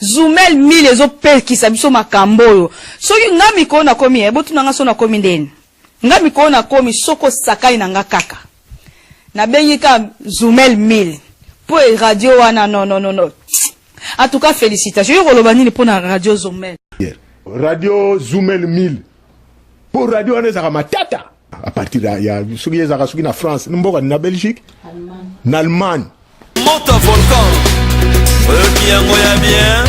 Zumel 1000 ezopekisa biso makambo oyo. Soki nga mikolo nakomi, eh, botuna nga so nakomi ndeni. Nga mikolo nakomi soki osakani na nga kaka. Nabengi ka Zumel 1000. Po e radio wana non non non non. En tout cas félicitations. Yo koloba nini pona radio Zumel? Radio Zumel 1000. Po radio wana ezaka matata. À partir ya, ya soki ezaka soki na France, mboka na Belgique, na Allemagne. Moto volcan oyoki yango ya bien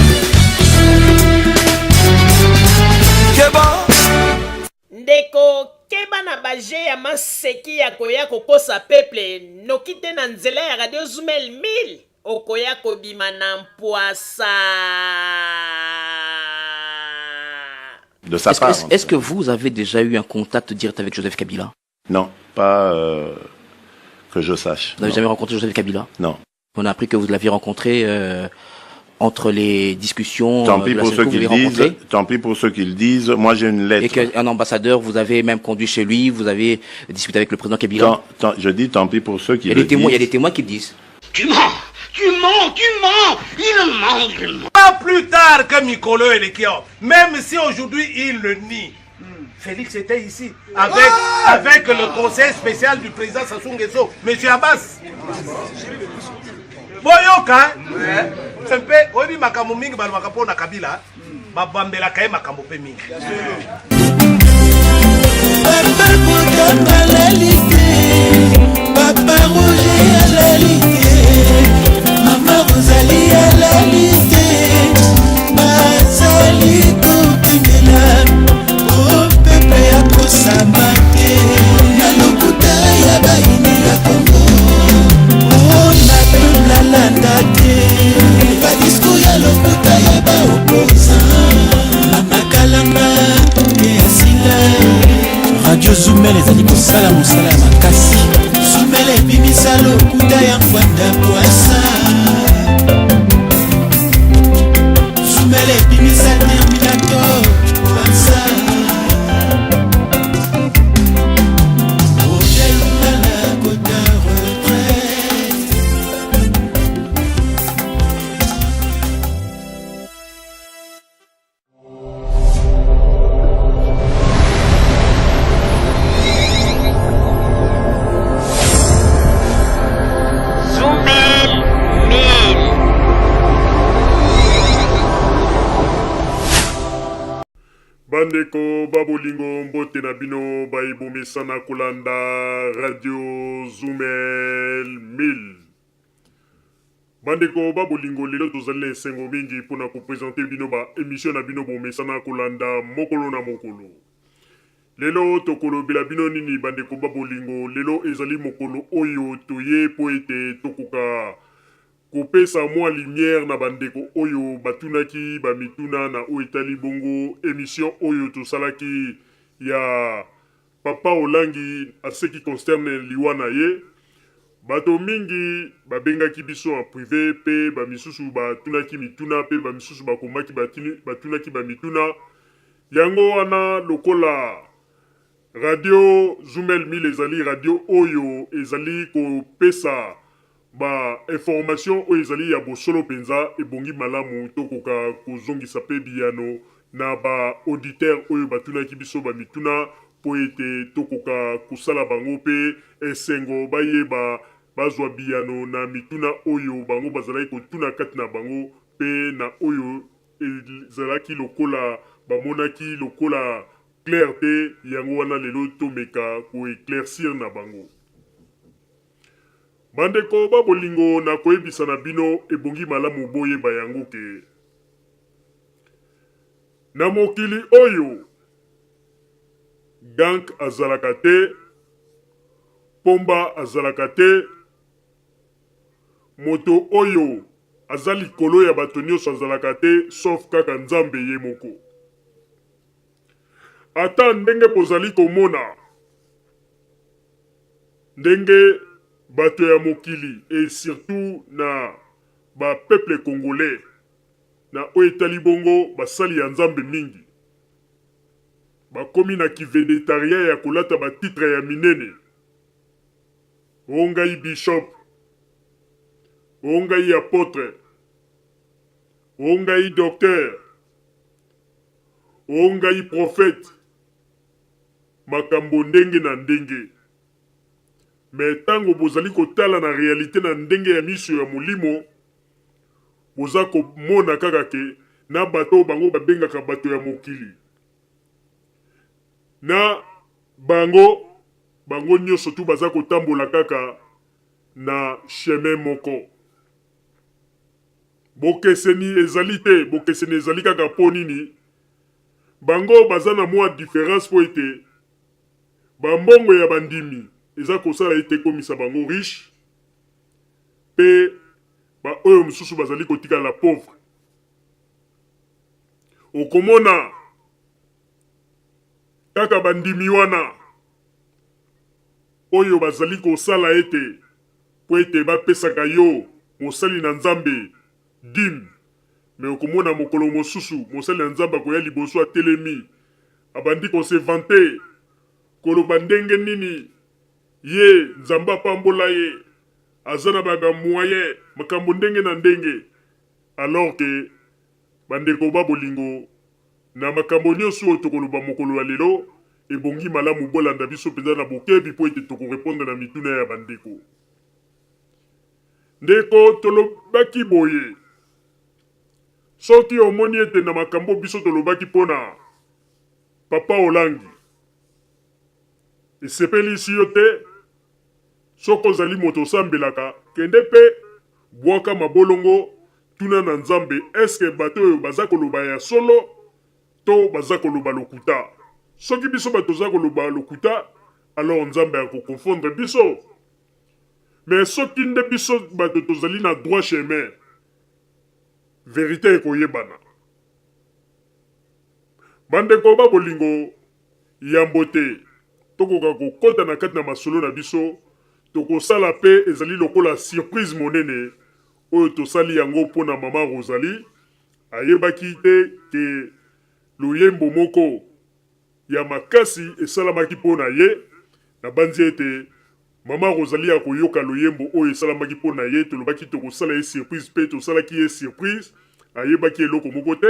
keba. Ndeko keba na ba jeux ya maseki ya koya kokosa peuple noki te na nzela ya radio zumel 1000 okoya kobima na mpuasa. De sa Est-ce part. est-ce- est-ce que vous avez déjà eu un contact direct avec Joseph Kabila? Non, pas euh, que je sache. Vous n'avez Non. jamais rencontré Joseph Kabila? Non. On a appris que vous l'aviez rencontré euh, entre les discussions Tant euh, pis de la pour ceux CENCO, qui vous le l'avez disent. rencontré. Tant pis pour ceux qui le disent. Moi, j'ai une Et lettre. qu'un ambassadeur vous avez même conduit chez lui, vous avez discuté avec le président Kabila. Tant, tant, je dis tant pis pour ceux Il qui y a le des témoins, il y a disent. des témoins qui le disent. Tu mens Tu mens Tu mens Il ment, il ment. Pas plus tard que Mikolo eleki awa. Même si aujourd'hui il le nie. Félix était ici avec, avec le conseil spécial du président Sassou Nguesso, Monsieur Abbas. Boyoka, mpe oyebi makambo mingi balobaka mpo na Kabila, babambelaka ye makambo mpe mingi. Papa Botama alali te, Papa Roger alali te, Mama Rosalie alali te, bazali kokengela o pepe akosamba te na lokuta ya bayini ya Kongo, o na peuple alanda te badiscours ya lokuta ya baopposant. Mama Kalanga e asila. Radio Zumel ezali kosala mosala ya makasi. Zumel ebimisa lokuta ya Ngbanda Bwasa. Zumel ebimisa Terminator Bwasa. Roger Lungala kota retraite. Zumel 1000. Bandeko ba bolingo mbote na bino baye bomesana kolanda radio Zumel 1000. Bandeko ba bolingo lelo tozali na esengo mingi pona ko presenter bino ba emission na bino bomesana kolanda mokolo na mokolo. Lelo tokolobela bino nini bandeko ba bolingo? Lelo ezali mokolo oyo toye po ete tokoka kopesa mwa lumière na bandeko oyo batunaki ba mituna na oyo etali bongo emission oyo tosalaki ya Papa Olangi à ce qui concerne liwa na ye. Bato mingi babengaki biso en prive pe ba misusu batunaki mituna pe ba misusu bakomaki batunaki ba mituna. Yango wana lokola Radio Zumel 1000 ezali radio oyo ezali kopesa ba informations oyo ezali ya bosolo penza, ebongi malamu tokoka kozongisa pe biyano na ba auditeurs oyo batunaki biso ba mituna mpo ete tokoka kosala bango pe esengo bayeba bazwa biyano na mituna oyo bango bazalaki kotuna kati na bango pe na oyo ezalaki lokola bamonaki lokola clair te, yango wana lelo tomeka ko eclaircir na bango. Bandeko ba bolingo na koyebisa na bino ebongi malamu boyeba yango ke na mokili oyo gank azalaka te, pomba azalaka te, moto oyo aza likolo ya bato nionso azalaka te sauf kaka Nzambe ye moko. Ata ndenge bozali komona ndenge bato ya mokili et surtout na ba peuple congolais na oyo etali bongo basali ya Nzambe mingi bakomi na ki vedetariat ya kolata ba titres ya minene, oh ngai bishop, oh ngai apotre. O ngai docteur, o ngai prophète, makambo ndenge na ndenge. Mais tango bozali kotala na realite na ndenge ya miso ya molimo, boza komona kaka ke na bato oyo bango babengaka bato ya mokili, na bango, bango nionso tout baza kotambola kaka na chemin moko. Bokeseni ezali te, bokeseni ezali kaka po nini? Bango baza na mua difference po ete ba mbongo ya bandimi eza kosala ete ekomisa bango riche pe ba oyo mosusu bazali kotikala pauvre. Okomona kaka bandimi wana oyo bazali kosala ete mpo ete bapesaka yo mosali na Nzambe dime, mais okomona mokolo mosusu mosali na Nzambe akoya liboso atelemi abandi ko se vanter koloba ndenge nini ye Nzambe apambola ye aza na ba moyen makambo ndenge na ndenge alors que bandeko ba bolingo Na makambo nionso oyo tokoloba mokolo ya lelo, ebongi malamu bolanda biso mpenza na bokebi mpo ete toko repondre na mituna ya bandeko. Ndeko, tolobaki boye, soki omoni ete na makambo biso tolobaki mpo na Papa Olangi esepelisi yo te, soki ozali moto osambelaka, kende mpe bwaka mabolongo Tuna na Nzambe est ce que bato oyo baza koloba ya solo to baza koloba lokuta? Soki biso bato toza koloba lokuta alors Nzambe ako confondre biso. Mais soki nde biso bato tozali na droit chemin, verite ekoyebana. Bandeko ba bolingo, yambo te tokoka kokota na kati na masolo na biso, tokosala pe ezali lokola surprise monene Oyo tosali yango mpo na mama Rosalie, ayebaki te ke loyembo moko ya makasi esalamaki mpo na ye. Nabanzi ete mama Rosalie akoyoka loyembo oyo esalamaki mpo na ye. Tolobaki tokosala ye surprise mpe tosalaki ye surprise. Ayebaki eloko moko te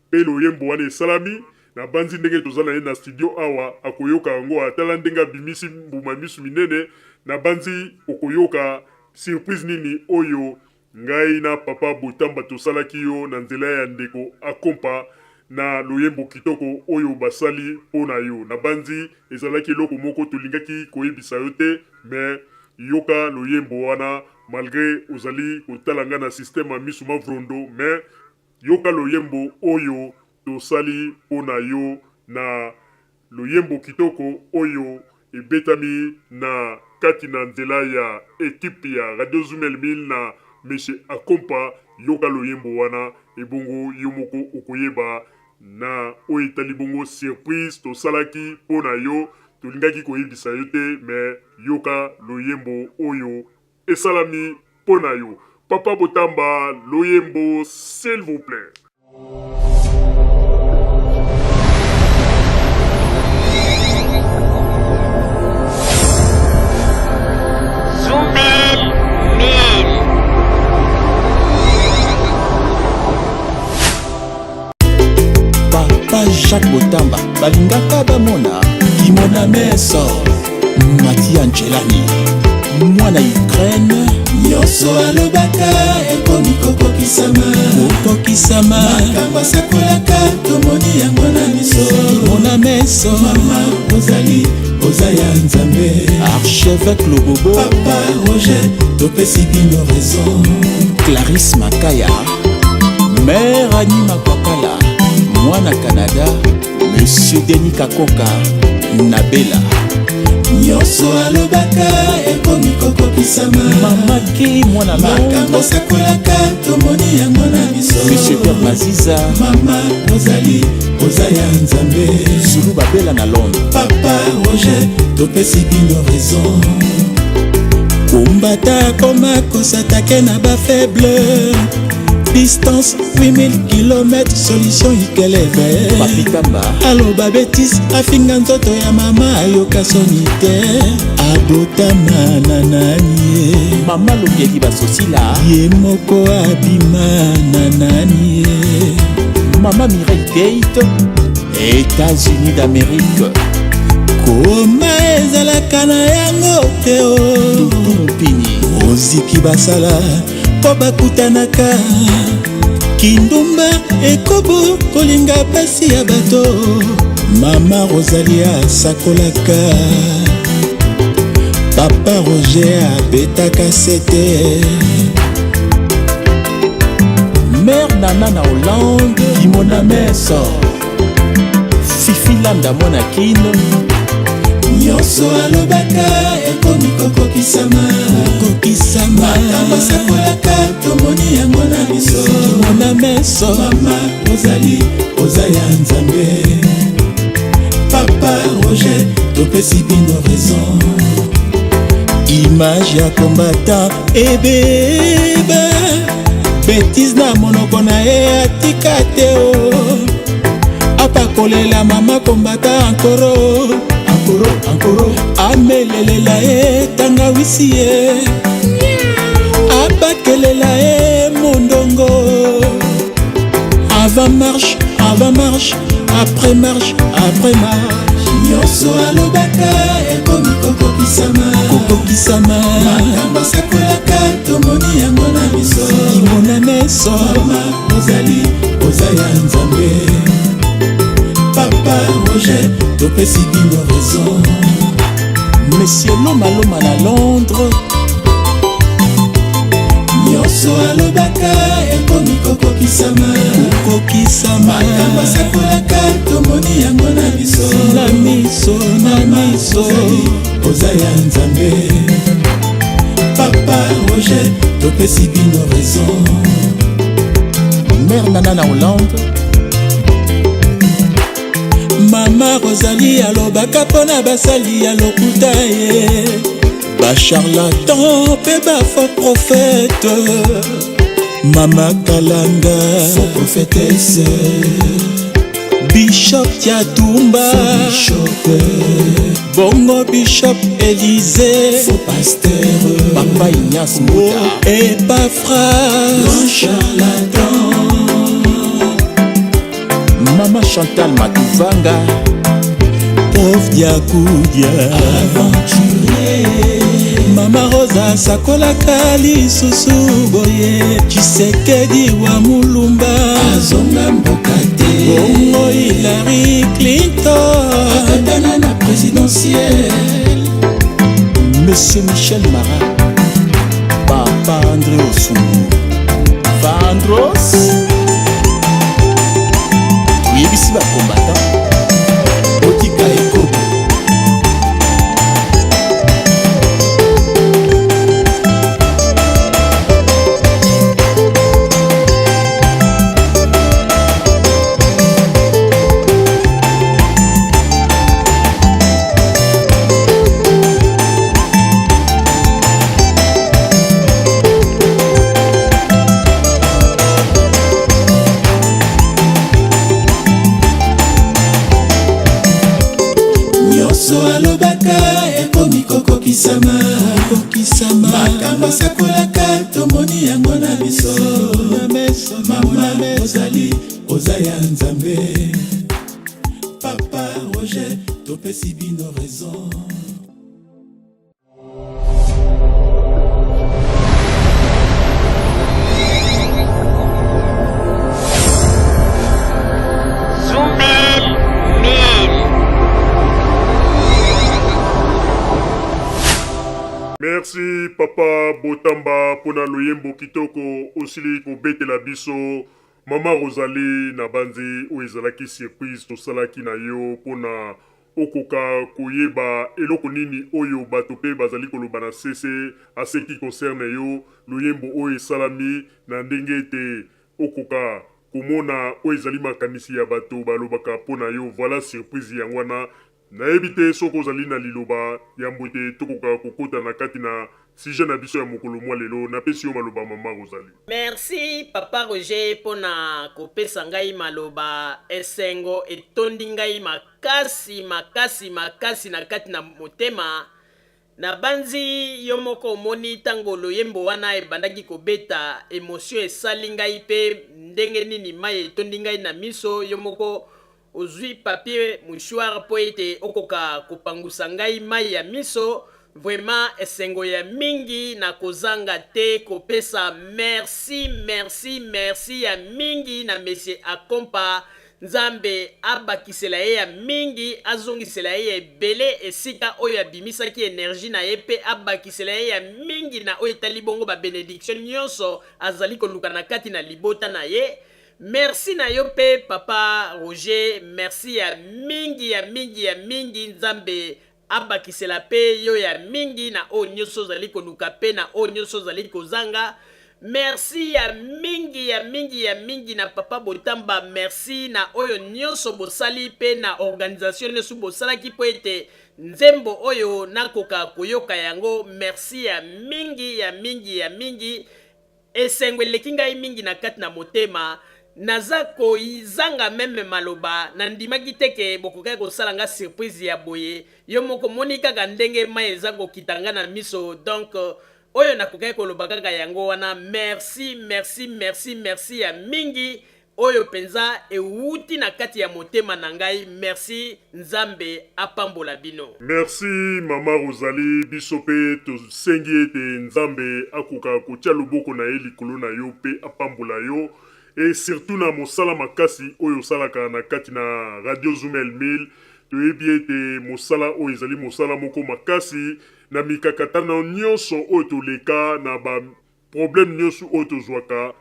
mpe loyembo wana esalami. Nabanzi ndenge toza na ye na studio awa, akoyoka yango. Atala ndenge abimisi mbuma misu minene. Nabanzi okoyoka Surprise nini oyo ngai na papa Botamba tosalaki yo na nzela ya ndeko Akompa na loyembo kitoko oyo basali po na yo? Nabanzi ezalaki eloko moko tolingaki koyebisa yo te mais yoka loyembo wana malgre ozali kotala ngai na système ya misu mavrondo mais yoka loyembo oyo tosali po na yo na Loyembo kitoko oyo ebetami na kati na nzela ya equipe ya Radio Zumel 1000 na Monsieur Akompa, yoka loyembo wana ebongo yo moko okoyeba na oyo etali bongo surprise tosalaki po na yo, tolingaki koyebisa yo te mais yoka loyembo oyo esalami po na yo. Papa Botamba loyembo s'il vous plait. Zumel 1000. Papa Jacques Botamba balingaka bamona kimona meso Matia Ncelani mwana Ukraine nyonso alobaka ekomi kokokisama kokokisama makambo asakolaka tomoni yango na miso kimona meso mama ozali oza ya nzambe archevêque lobobo papa roger topesi bino raison clarisse makaya mère ani makwakala mwana canada Monsieur Denis Kakoka Nabela nyonso alobaka ekomi kokokisama mama ki mwana makambo asakolaka tomoni yango na miso Monsieur Pierre Maziza mama ozali oza ya nzambe Zulu Babela na Londres papa Roger topesi bino raison kombata akoma kosatake na bafaible. Distance 8000 km solution ikeleve. Papi Tamba. Aloba betise afinga nzoto ya mama ayoka soni te. Abotama na nani ye? Mama Longieli Basosila. Ye moko abima na nani ye? Mama Mireille Gate, États-Unis d'Amérique. Koma ezalaka na yango te o. Tutu Mupini. Oziki basala mpo bakutanaka. Kindumba ekobo kolinga pasi ya bato. Mama Rosalie asakolaka. Papa Roger abetaka sete. Mère Nana na Hollande. Kimona Meso. Fifi Landa mwana Kin. Nyonso alobaka ekomi kokokisama. Kokokisama. Makambo asakolaka tomoni yango na miso. Kimona Meso. Mama Rosalie oza ya Nzambe. Papa Roger topesi bino raison. Image ya combattant ebeba. Betise na monoko na ye atika te o. Apakolela mama combattant ankoro. Ankoro, ankoro. Amelelela ye tangawisi ye. Abakelela ye mondongo. Avant marche, avant marche, après marche, après marche. Nyonso alobaka ekomi kokokisama. Kokokisama. Makambo asakolaka tomoni yango na miso. Kimona meso. Mama ozali oza ya Nzambe. Papa Roger topesi bino raison. Monsieur Loma Loma na Londres. Nyonso alobaka ekomi kokokisama. Kokokisama. Makambo asakolaka tomoni yango na miso. Na miso, na miso. Ozali, oza ya Nzambe. Papa Roger topesi bino raison. Mère Nana na Hollande. Mama Rosalie alobaka mpona basali ya lokuta ye. Ba charlatan pe ba faux prophète. Mama Kalanga faux prophétesse. Bishop Tiatumba faux bishop. Bongo Bishop Élysée faux pasteur. Papa Ignace Mouta oh, Epaphras grand charlatan. Mama Chantal Matuvanga. Prof Diakudia aventurier. Mama Rosa asakolaka lisusu boye. Tshisekedi wa Mulumba azonga mboka te. Bongo Hillary Clinton akatana na présidentielle. Monsieur Michel Marat, Papa André Osungu, Vandros, toyebisi ba combattant botika ekobo. Nyonso alobaka ekomi kokokisama. Kokokisama. Makambo asakolaka tomoni yango na miso. Mama ozali oza ya Nzambe. Papa Roger topesi bino raison. Zumel 1000. Merci papa Botamba pona loyembo kitoko osili kobetela biso. Mama Rosalie nabanzi oyo ezalaki surprise tosalaki na yo pona okoka koyeba eloko nini oyo bato pe bazali koloba na sese à ce qui concerne yo. Loyembo oyo esalami na ndenge ete okoka komona oyo ezali makanisi ya bato balobaka po na yo. Voilà surprise yango wana. Nayebi te soki ozali na liloba yambo ete tokoka kokota na kati na. Sujet na biso ya mokolo mwa lelo, napesi yo maloba mama Rosalie. Merci papa Roger pona kopesa ngai maloba esengo etondi ngai makasi makasi makasi na kati na motema nabanzi yo moko omoni tango loyembo wana ebandaki kobeta emotion esali ngai pe ndenge nini mayi etondi ngai na miso yo moko Ozui papier mouchoir po ete okoka kopangusa ngai mayi ya miso, vraiment esengo ya mingi na kozanga te kopesa merci merci merci ya mingi na monsieur Akompa Nzambe abakisela ye ya mingi azongisela ye ya ebele esika oyo abimisaki energie na ye pe abakisela ye ya mingi na oyo etali bongo ba benediction nionso azali koluka na kati na libota na ye. Merci na yo pe papa Roger merci ya mingi ya mingi ya mingi nzambe abakisela pe yo ya mingi na oyo nioso ozali koluka pe na oyo nioso ozali kozanga merci ya mingi ya mingi ya mingi na papa Botamba merci na oyo nioso bosali pe na organisation nioso bosalaki po ete nzembo oyo nakoka koyoka yango merci ya mingi ya mingi ya mingi Esengo eleki ngai mingi na kati na motema, naza kozanga meme maloba, na ndimaki te ke bokokaki kosala nga surprise ya boye, yo moko omoni kaka ndenge mayi eza kokita nga na miso, donc oyo nakokaki koloba kaka yango wana, merci merci merci merci ya mingi Oyo penza ewuti na kati ya motema na ngai merci nzambe apambola bino. Merci maman Rosalie biso pe tosengi ete Nzambe akoka kotia loboko na ye likolo na yo pe apambola yo et surtout na mosala makasi oyo osalaka na kati na radio Zumel 1000 toyebi ete mosala oyo ezali mosala moko makasi na mikakatano nionso oyo toleka na ba Problème nioso oyo tozwaka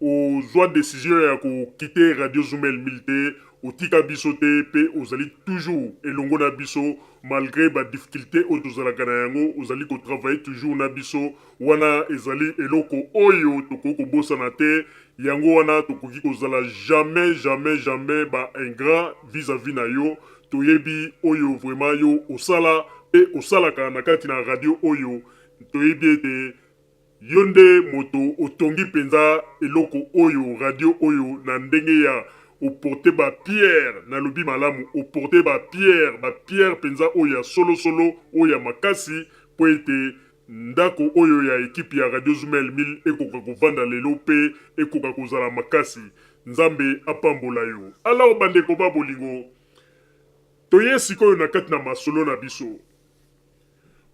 ozwa decision ya ko quitter radio zumel 1000 te otika biso te pe ozali toujours elongo na biso malgre ba difficultes oyo tozalaka na yango ozali ko travailler toujours na biso wana ezali eloko oyo tokoki kobosana te yango wana tokoki kozala jamais jamais jamais ba ingrat vis à vis na yo toyebi oyo vraiment yo osala pe osalaka na kati na radio oyo toyebi ete Yo nde moto otongi penza eloko oyo radio oyo na ndenge ya o porter ba pierre nalobi malamu o porter ba pierre ba pierre penza oyo ya solo solo oyo ya makasi po ete ndako oyo ya equipe ya radio zumel 1000 ekoka kovanda lelo pe ekoka kozala makasi Nzambe apambola yo alors bandeko ba bolingo toye sikoyo na kati na masolo na biso.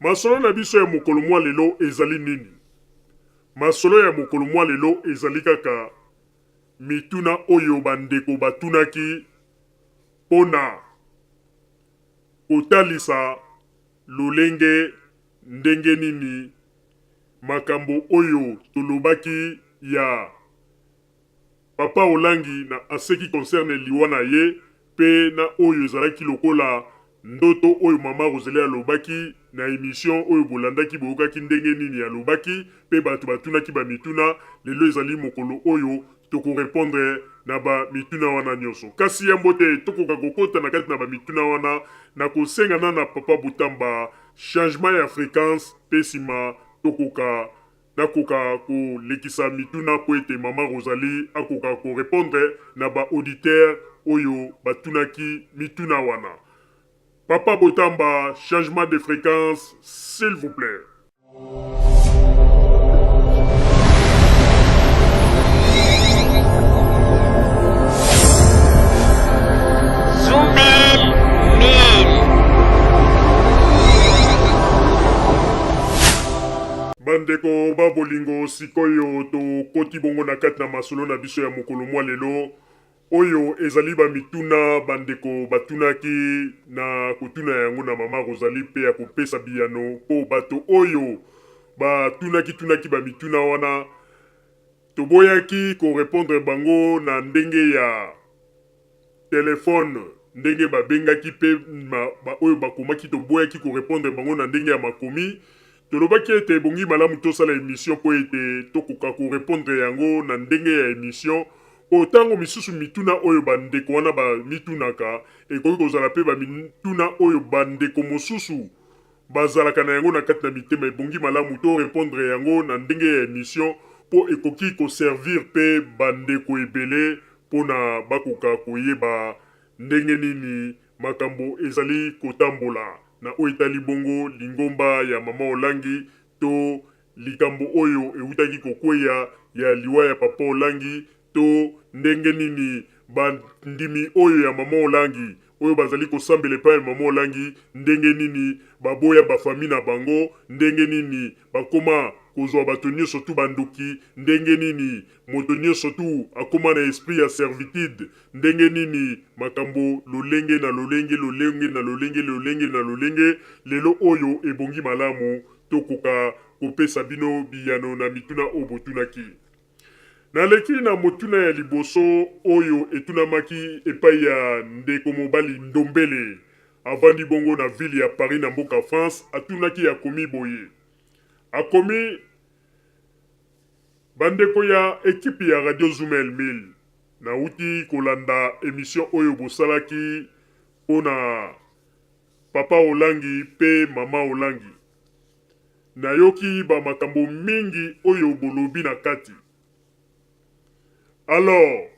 Masolo na biso ya mokolo mwa lelo ezali nini? Masolo ya mokolo mwa lelo ezali kaka mituna oyo bandeko batunaki mpo na kotalisa lolenge ndenge nini makambo oyo tolobaki ya Papa Olangi na en ce qui concerne liwa na ye pe na oyo ezalaki lokola ndoto oyo mama Roselie alobaki na emission oyo bolandaki boyokaki ndenge nini alobaki pe batu batunaki ba mituna lelo ezali mokolo oyo toko repondre na ba mituna wana nioso kasi yambo te tokoka kokota na kati na ba mituna wana nakosenga na na papa Butamba changement ya frequence pe sima tokoka Nakoka kolekisa mituna mpo ete mama Rosalie akoka ko repondre na ba auditeurs oyo batunaki mituna wana. Papa Botamba, changement de frequence s'il vous plait. Zumel 1000. Bandeko ba bolingo, sikoyo tokoti bongo na kati na masolo na biso ya mokolo mwa lelo. Oyo ezali ba mituna bandeko batunaki na kotuna yango na mama Rosalie mpe ya kopesa biyano mpo bato oyo batunaki tunaki ba mituna wana toboyaki ko repondre bango na ndenge ya telephone ndenge babengaki mpe ba oyo bakomaki toboyaki ko repondre bango na ndenge ya makomi. Tolobaki ete ebongi malamu tosala emission mpo ete tokoka ko repondre yango na ndenge ya emission mpo tango misusu mituna oyo ba ndeko wana ba mitunaka ekoki kozala mpe ba mituna oyo ba ndeko mosusu. bazalaka na yango na kati na mitema ebongi malamu to repondre yango na ndenge ya emission mpo ekoki ko servir mpe ba ndeko ebele mpo na bakoka koyeba ndenge nini makambo ezali kotambola na oyo etali bongo lingomba ya mama Olangi to likambo oyo ewutaki kokweya ya liwa ya papa Olangi to ndenge nini bandimi oyo ya mama Olangi oyo bazali kosambela epai ya mama Olangi ndenge nini baboya ba famille na bango ndenge nini bakoma kozwa bato nioso tout ba ndoki ndenge nini moto nioso tout akoma na esprit ya servitude ndenge nini makambo lolenge na lolenge lolenge na lolenge lolenge na lolenge lelo oyo ebongi malamu tokoka kopesa bino biyano na mituna oyo botunaki. Naleki na motuna ya liboso oyo etunamaki epai ya ndeko mobali Ndombele, avandi bongo na ville ya Paris na mboka France, atunaki akomi boye, akomi, Ba ndeko ya equipe ya Radio Zoom El 1000, nawuti kolanda emission oyo bosalaki mpo na Papa Olangi mpe Mama Olangi. Nayoki ba makambo mingi oyo bolobi na kati. Alors,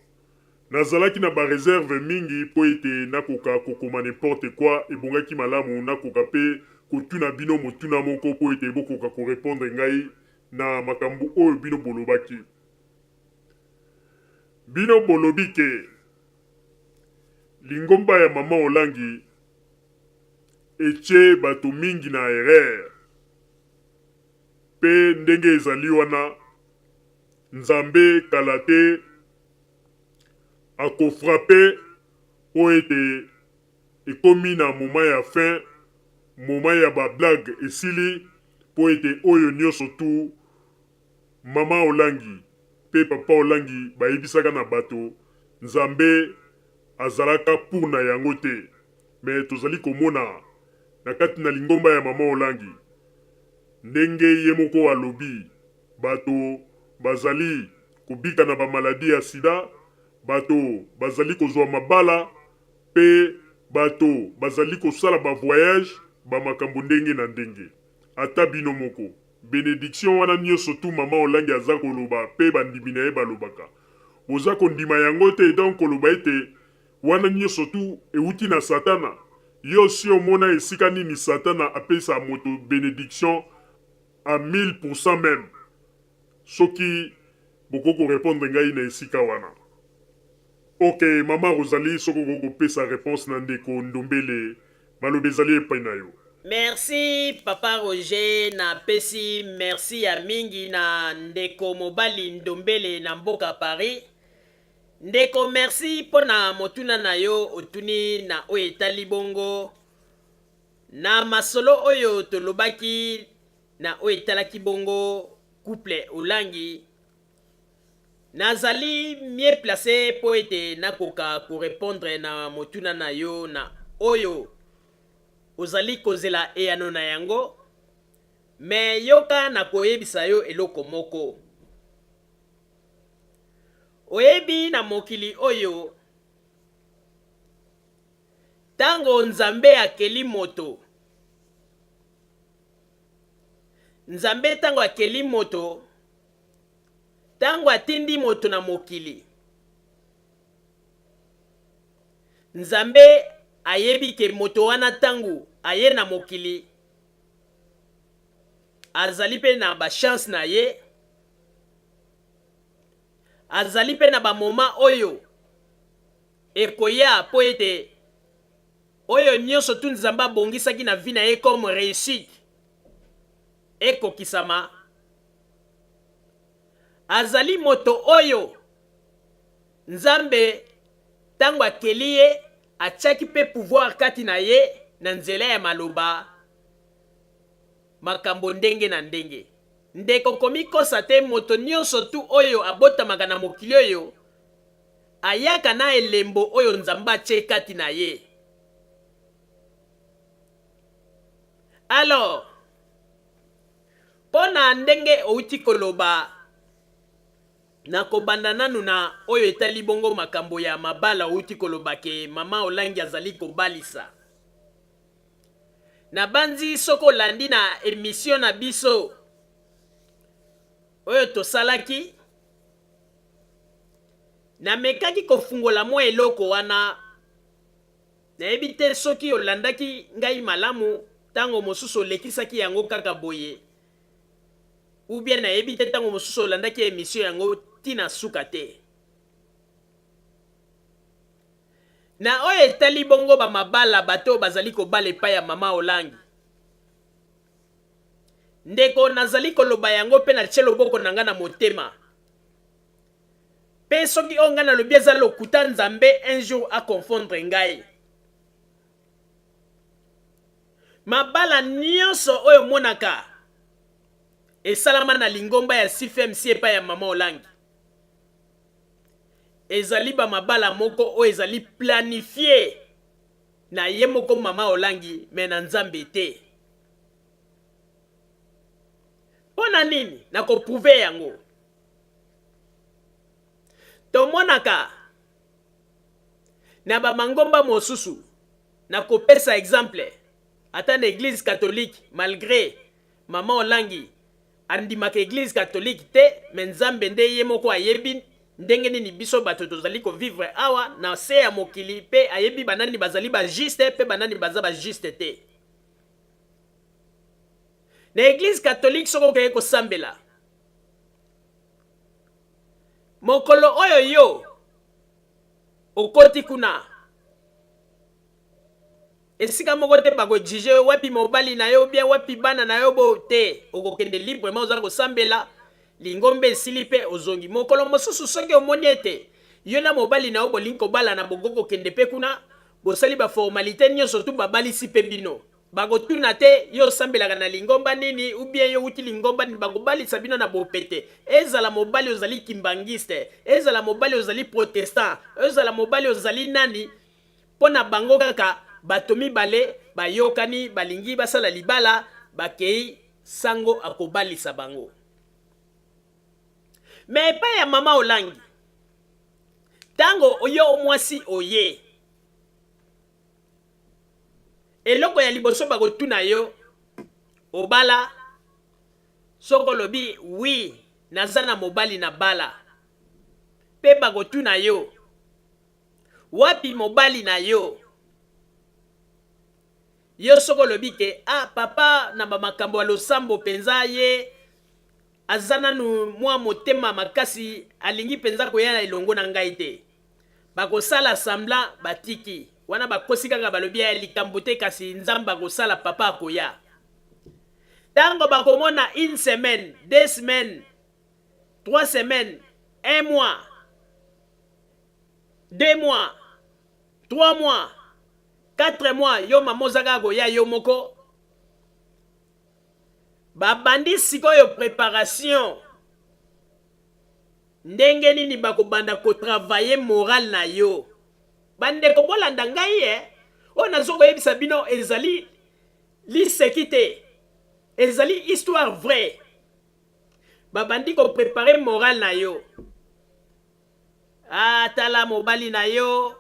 nazalaki na ba reserves mingi mpo ete nakoka kokoma n'importe quoi, ebongaki malamu nakoka mpe kotuna bino motuna moko mpo ete bokoka ko repondre ngai na makambo oyo bino bolobaki. Bino bolobi ke lingomba ya mama Olangi etie bato mingi na erreur pe ndenge ezali wana Nzambe kala te ako frapper po ete ekomi na moment ya fin, moment ya ba blagues esili po ete oyo nioso tout maman Olangi pe papa Olangi bayebisaka na bato Nzambe azalaka pour na yango te mais tozali komona na kati na lingomba ya maman Olangi ndenge ye moko alobi bato bazali kobika na ba maladie ya sida, bato bazali kozua mabala pe bato bazali kosala ba voyage ba makambo ndenge na ndenge ata bino moko benediction wana nioso tout maman Olangi aza koloba pe ba ndimi na ye balobaka boza kondima yango te donc koloba ete wana nioso tout ewuti na satana yo osi omona esika nini satana apesa moto benediction à 1000% meme soki bokoki ko repondre ngai na esika wana. Ok mama Rosalie soki okoki kopesa reponse na ndeko Ndombele maloba ezali epai na yo. Merci papa Roger na pesi merci ya mingi na ndeko mobali Ndombele na mboka Paris. Ndeko merci pona motuna na yo otuni na oyo etali bongo na masolo oyo tolobaki na oyo etalaki bongo couple Olangi. Nazali mieux place mpo ete nakoka ko repondre na motuna na yo na oyo ozali kozela eyano na yango, mais yoka nakoyebisa yo eloko moko. Oyebi na mokili oyo, tango Nzambe akeli moto, Nzambe tango akeli moto, Tango atindi moto na mokili, Nzambe ayebi ke moto wana tango aye na mokili, azali pe na ba chance na ye, azali pe na ba moment oyo ekoya po ete oyo nionso tout Nzambe abongisaki na vie na ye comme reussite ekokisama. Azali moto oyo Nzambe tango akeli ye atiaki pe pouvoir kati na ye na nzela ya maloba, makambo ndenge na ndenge. Ndeko komikosa te moto nionso tout oyo abotamaka na mokili oyo ayaka na elembo oyo Nzambe atie kati na ye. Alors Mpo na ndenge outi koloba, nakobanda nanu na oyo etali bongo makambo ya mabala outi koloba ke mama Olangi azali kobalisa. Nabanzi soki olandi na emission na biso oyo tosalaki, namekaki kofungola mwa eloko wana. Nayebi te soki olandaki ngai malamu, tango mosusu olekisaki yango kaka boye, ou bien nayebi te tango mosusu olandaki emission yango ti na suka te. Na oyo etali bongo ba mabala, bato oyo bazali kobala epai ya mama Olangi. Ndeko, nazali koloba yango mpe natie loboko na ngai na motema. Mpe soki oyo ngai nalobi eza lokuta, Nzambe un jour a confondre ngai. Mabala nionso oyo omonaka esalama na lingomba ya CFMC epai ya mama Olangi ezali ba mabala moko oyo ezali planifie na ye moko mama Olangi mais na Nzambe te. Mpo na nini? Nako prouver yango. Tomonaka na ba mangomba mosusu, nakopesa exemple ata na eglise catholique, malgre maman Olangi andimaka eglise catholique te, mais Nzambe nde ye moko ayebi ndenge nini biso bato tozali ko vivre awa na se ya mokili pe ayebi banani bazali ba juste pe banani baza ba juste te. Na eglise catholique soki okei kosambela mokolo oyo yo okoti kuna esika moko te bako exige yo wapi mobali na yo bien wapi bana na yo bo te, okokende librement, oza kosambela lingomba esili pe ozongi. Mokolo mosusu soki omoni ete yo na mobali na yo bolingi kobalana, bokoki kokende pe kuna, bosali ba formalite nionso tout, babalisi pe bino. Bakotuna te yo osambelaka na lingomba nini ou bien yo owuti lingomba nini, bakobalisa bino na bopete. Ezala mobali ozali kimbanguiste, ezala mobali ozali protestant, ezala mobali ozali nani, mpo na bango kaka bato mibale bayokani balingi basala libala, bakeyi sango akobalisa bango. Mais epai ya mama Olangi, tango yo mwasi oye, Eloko ya liboso bakotuna yo obala? Soki olobi oui naza na mobali na bala pe bakotuna yo wapi mobali na yo? Yo soki olobi ke ah papa na ba makambo ya losambo penza ye aza nanu mua motema makasi alingi penza koya elongo na ngai te. Bakosala semblant batiki wana bakosi kaka balobi ya likambo te kasi nzambe akosala papa akoya tango bakomona une semaine deux semaines trois semaines un mois deux mois trois mois quatre mois yo mama oza kaka koya yo moko babandi sikoyo preparation Ndenge nini bako banda ko travailler moral na yo? Ba ndeko bolanda ngai eh! Oyo nazo koyebisa bino ezali liseki te, ezali histoire vraie. Ba bandi ko preparer moral na yo. Ah tala mobali na yo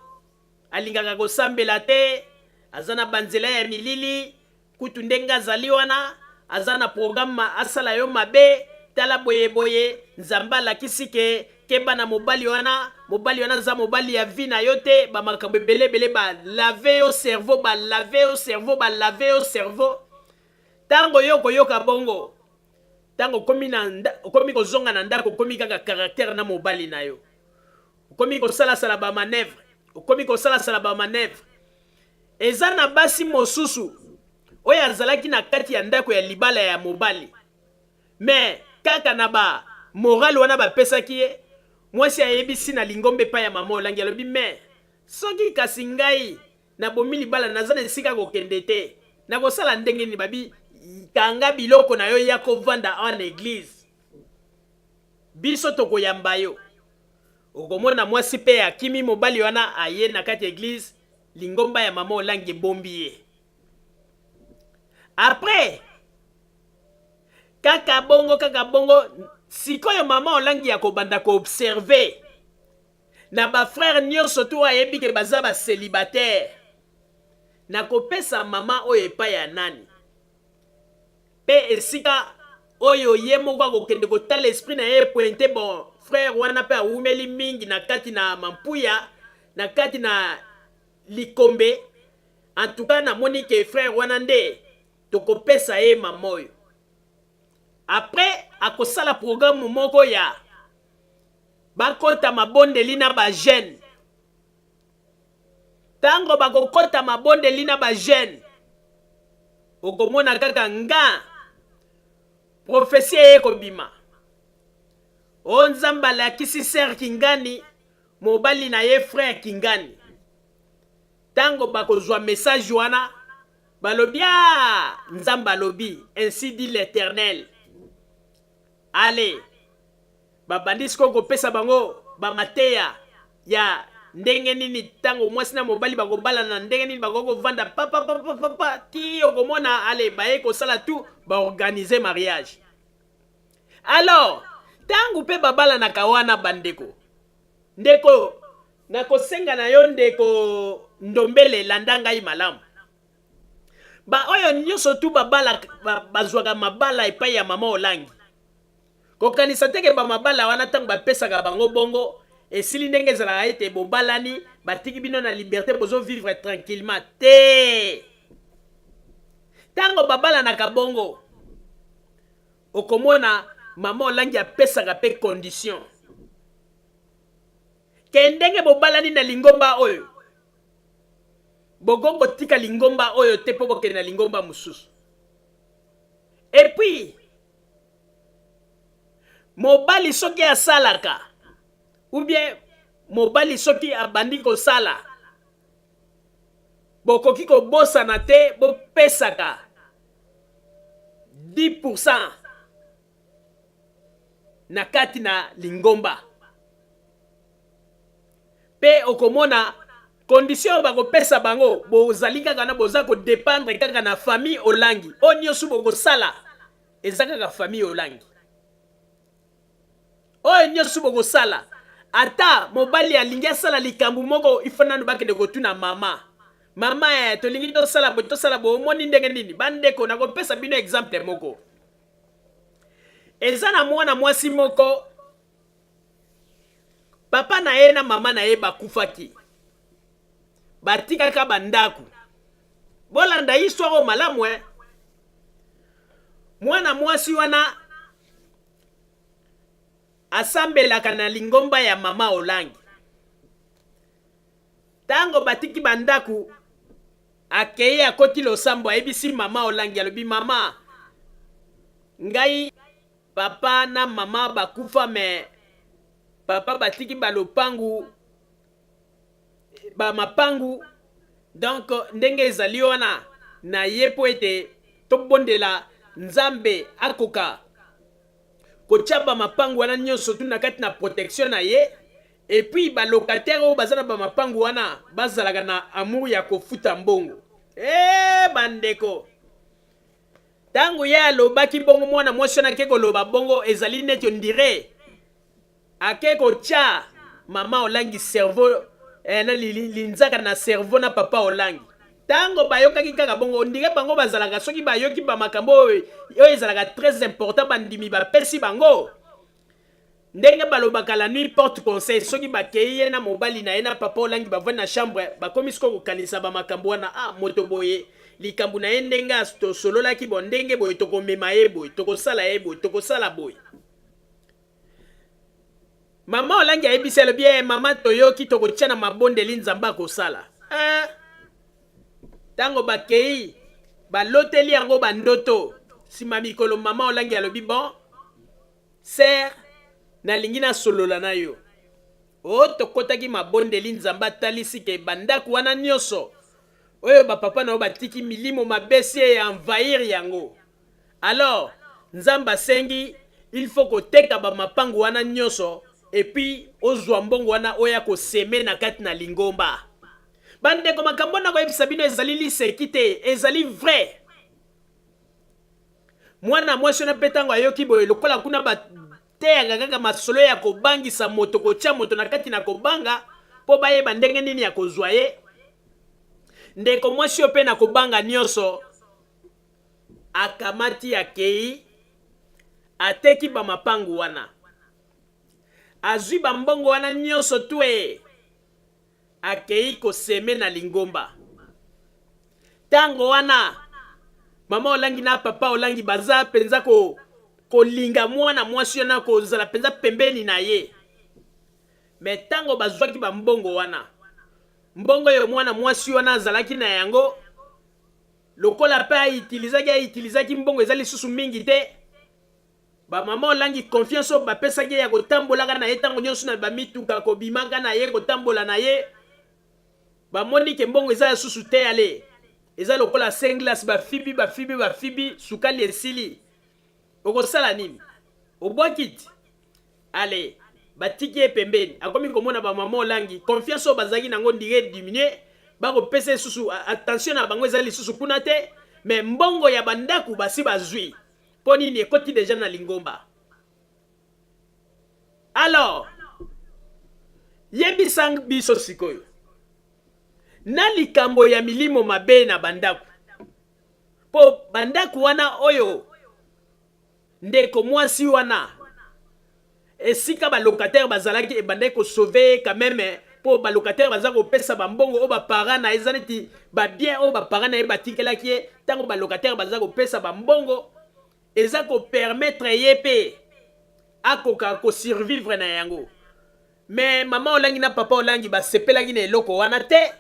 alingaka kosambela te, aza na ba nzela ya milili, Kutu ndenge azali wana aza na programme asala yo mabe tala boye boye nzambe alakisi ke keba na mobali wana mobali wana aza mobali ya vie na yo te ba makambo ebele ebele ba lave yo cerveau ba lave yo cerveau ba lave yo cerveau tango yo okoyoka bongo tango okomi na okomi kozonga na ndako okomi kaka caractère na mobali na yo okomi kosalasala ba manœuvre okomi kosalasala ba manœuvre Eza na basi mosusu oyo azalaki na kati ya ndako ya libala ya mobali mais kaka na ba morale wana bapesaki ye, mwasi ayebisi na lingomba epai ya mama Olangi alobi mais soki kasi ngai nabomi libala naza na esika kokende te nakosala ndenge nini? Babi kanga biloko na yo ya kovanda awa na eglise biso tokoyamba yo. Okomona mwasi pe akimi mobali wana aye na kati ya eglise lingomba ya mama Olangi ebombi ye. Après kaka bongo kaka bongo sikoyo mama Olangi akobanda ko observer na ba frères nionso tout ayebi ke baza ba celibataires. Nakopesa mama oyo epai ya nani? Pe esika oyo ye moko akokende kotala esprit na ye epointe bon frère wana pe awumeli mingi na kati na mampuya na kati na likombe en tout cas namoni ke frère wana nde tokopesa ye mama oyo après akosala programme moko ya bakota mabondeli na ba jeune Tango bakokota mabondeli na ba jeune, okomona kaka nga prophetie eye kobima. O Nzambe alakisi sœur Kingani mobali na ye frère Kingani. Tango bakozwa message wana balobi ah Nzambe alobi ainsi dit l'Eternel. Allez Babandi sikoyo kopesa bango ba mateya ya ndenge nini ntango mwasi na mobali bakobalana, ndenge nini bakoki kovanda papapapapa ti okomona ale baye kosala tout baorganize mariage. Alors ntango mpe babalanaka wana bandeko, ndeko nakosenga na yo ndeko Ndombele, landa ngai malamu. Baoyo nyonso tu babala bazwaka mabala epai ya mama Olangi Kokanisa te ke ba mabala wana tango bapesaka bango bongo esili ndenge ezalaka ete bobalani batiki bino na liberte bozo vivre tranquillement te. Tango babalanaka bongo okomona mama Olangi apesaka pe condition ke ndenge bobalani na lingomba oyo bokoki kotika lingomba oyo te mpo bokende na lingomba mosusu. Et puis mobali soki asalaka ou bien mobali soki abandi kosala bokoki kobosana te bopesaka 10% na kati na lingomba mpe okomona condition oyo bakopesa bango bozali kaka na boza kodependre kaka na famille Olangi oyo nyonso bokosala eza kaka famille Olangi oyo nyonso bokosala ata mobali alingi asala likambo moko ifo nanu bakende kotuna mama mama eh, tolingi tosala boye tosala boye omoni ndenge nini bandeko nakopesa bino exemple moko eza na mwana mwasi moko Papa na ye na mama na ye bakufaki, batikaka bandako. Bolanda histoire oyo malamu eh. Mwana mwasi wana asambelaka na lingomba ya mama Olangi. Tango batiki bandako, akei akoti losambo, ayebisi mama Olangi, alobi mama, ngai Papa na maman bakufa mais papa batiki ba lopangu ba mapangu donc ndenge ezali wana na ye mpo ete tobondela Nzambe akoka kotia ba mapangu wana nyonso tu na kati na protection na ye et puis ba locataire oyo baza na ba mapangu wana bazalaka na amour ya kofuta mbongo. Eh bandeko! Tango ye alobaki bongo mwana mwasi wana ake koloba bongo ezali neti ondire ake kotia mama Olangi cerveau eh, na linzaka na cerveau na papa Olangi. Tango bayokaki kaka bongo ondire bango bazalaka soki bayoki ba makambo oyo ezalaka très important bandimi bapesi bango Ndenge balobaka la nuit porte conseil soki bakeyi ye na mobali na ye na papa olangi bavandi na chambre bakomi sikoyo kokanisa ba makambo wana ah moto boye likambo na ye ndenge tosololaki bon ndenge boye tokomema ye boye tokosala ye boye tokosala boye mama olangi ayebisi alobi eh mama toyoki tokotia na mabondeli nzambe akosala eh. Tango bakeyi baloteli yango bandoto sima mikolo mama olangi alobi bon Sœur nalingi nasolola na yo. Oh tokotaki mabondeli Nzambe atalisi ke ba ndaku wana nioso oyo ba papa na yo batiki milimo mabe si e envahir yango. Alors Nzambe asengi il faut koteka ba mapangu wana nioso et puis ozua mbongo wana oya ko semer na kati na lingomba. Ba ndeko makambo nakoyebisa bino ezali liseki te ezali vrai. Mwana mwasi wana mpe ntango ayoki boye, lokola kuna bateyaka kaka masolo ya kobangisa moto, kotya moto na kati na kobanga mpo bayeba ndenge nini ya kozwa ye. Ndeko mwasi oyo mpe na kobanga nyonso akamati akei ateki bamapangu wana, azwi bambongo wana nyonso twe akei koseme na lingomba. Ntango wana mama Olangi na papa Olangi baza mpenza ko kolinga mwana mwasi wana kozala mpenza pembeni na ye. Me ntango bazwaki bambongo wana, mbongo oyo mwana mwasi wana azalaki na yango, lokola mpe aitilizaki aitilizaki mbongo eza lisusu mingi te. Ba mama Olangi confiance oyo bapesaki ye ya kotambolaka na ye ntango nyonso na bamituka, kobimaka na ye, kotambola na ye, bamoni ke mbongo eza lisusu te, ale eza lokola singlas, bafibi bafibi bafibi, sukali esili, okosala nini? Obwaki ti? Ale batiki ye pembeni, akomi komona ba mama Olangi confiance oyo bazalaki nango ndire diminue, bakopesa ye susu attention na bango eza lisusu kuna te, mais mbongo ya bandako basi bazwi. Mpo nini ekoti deja na lingomba? Alors yebisa biso sikoyo na likambo ya milimo mabe na bandako, mpo bandako wana oyo ndeko mwasi wana esika ba locataire bazalaki ebandaki ko sauver ye quand meme, mpo ba locataire baza kopesa ba mbongo oyo ba parents na ye, eza neti ba bien oyo ba parents na ye batikelaki ye. Ntango ba locataire baza kopesa ba mbongo, eza ko permettre ye mpe akoka ko survivre na yango. Mais mama Olangi na papa Olangi basepelaki na eloko wana te,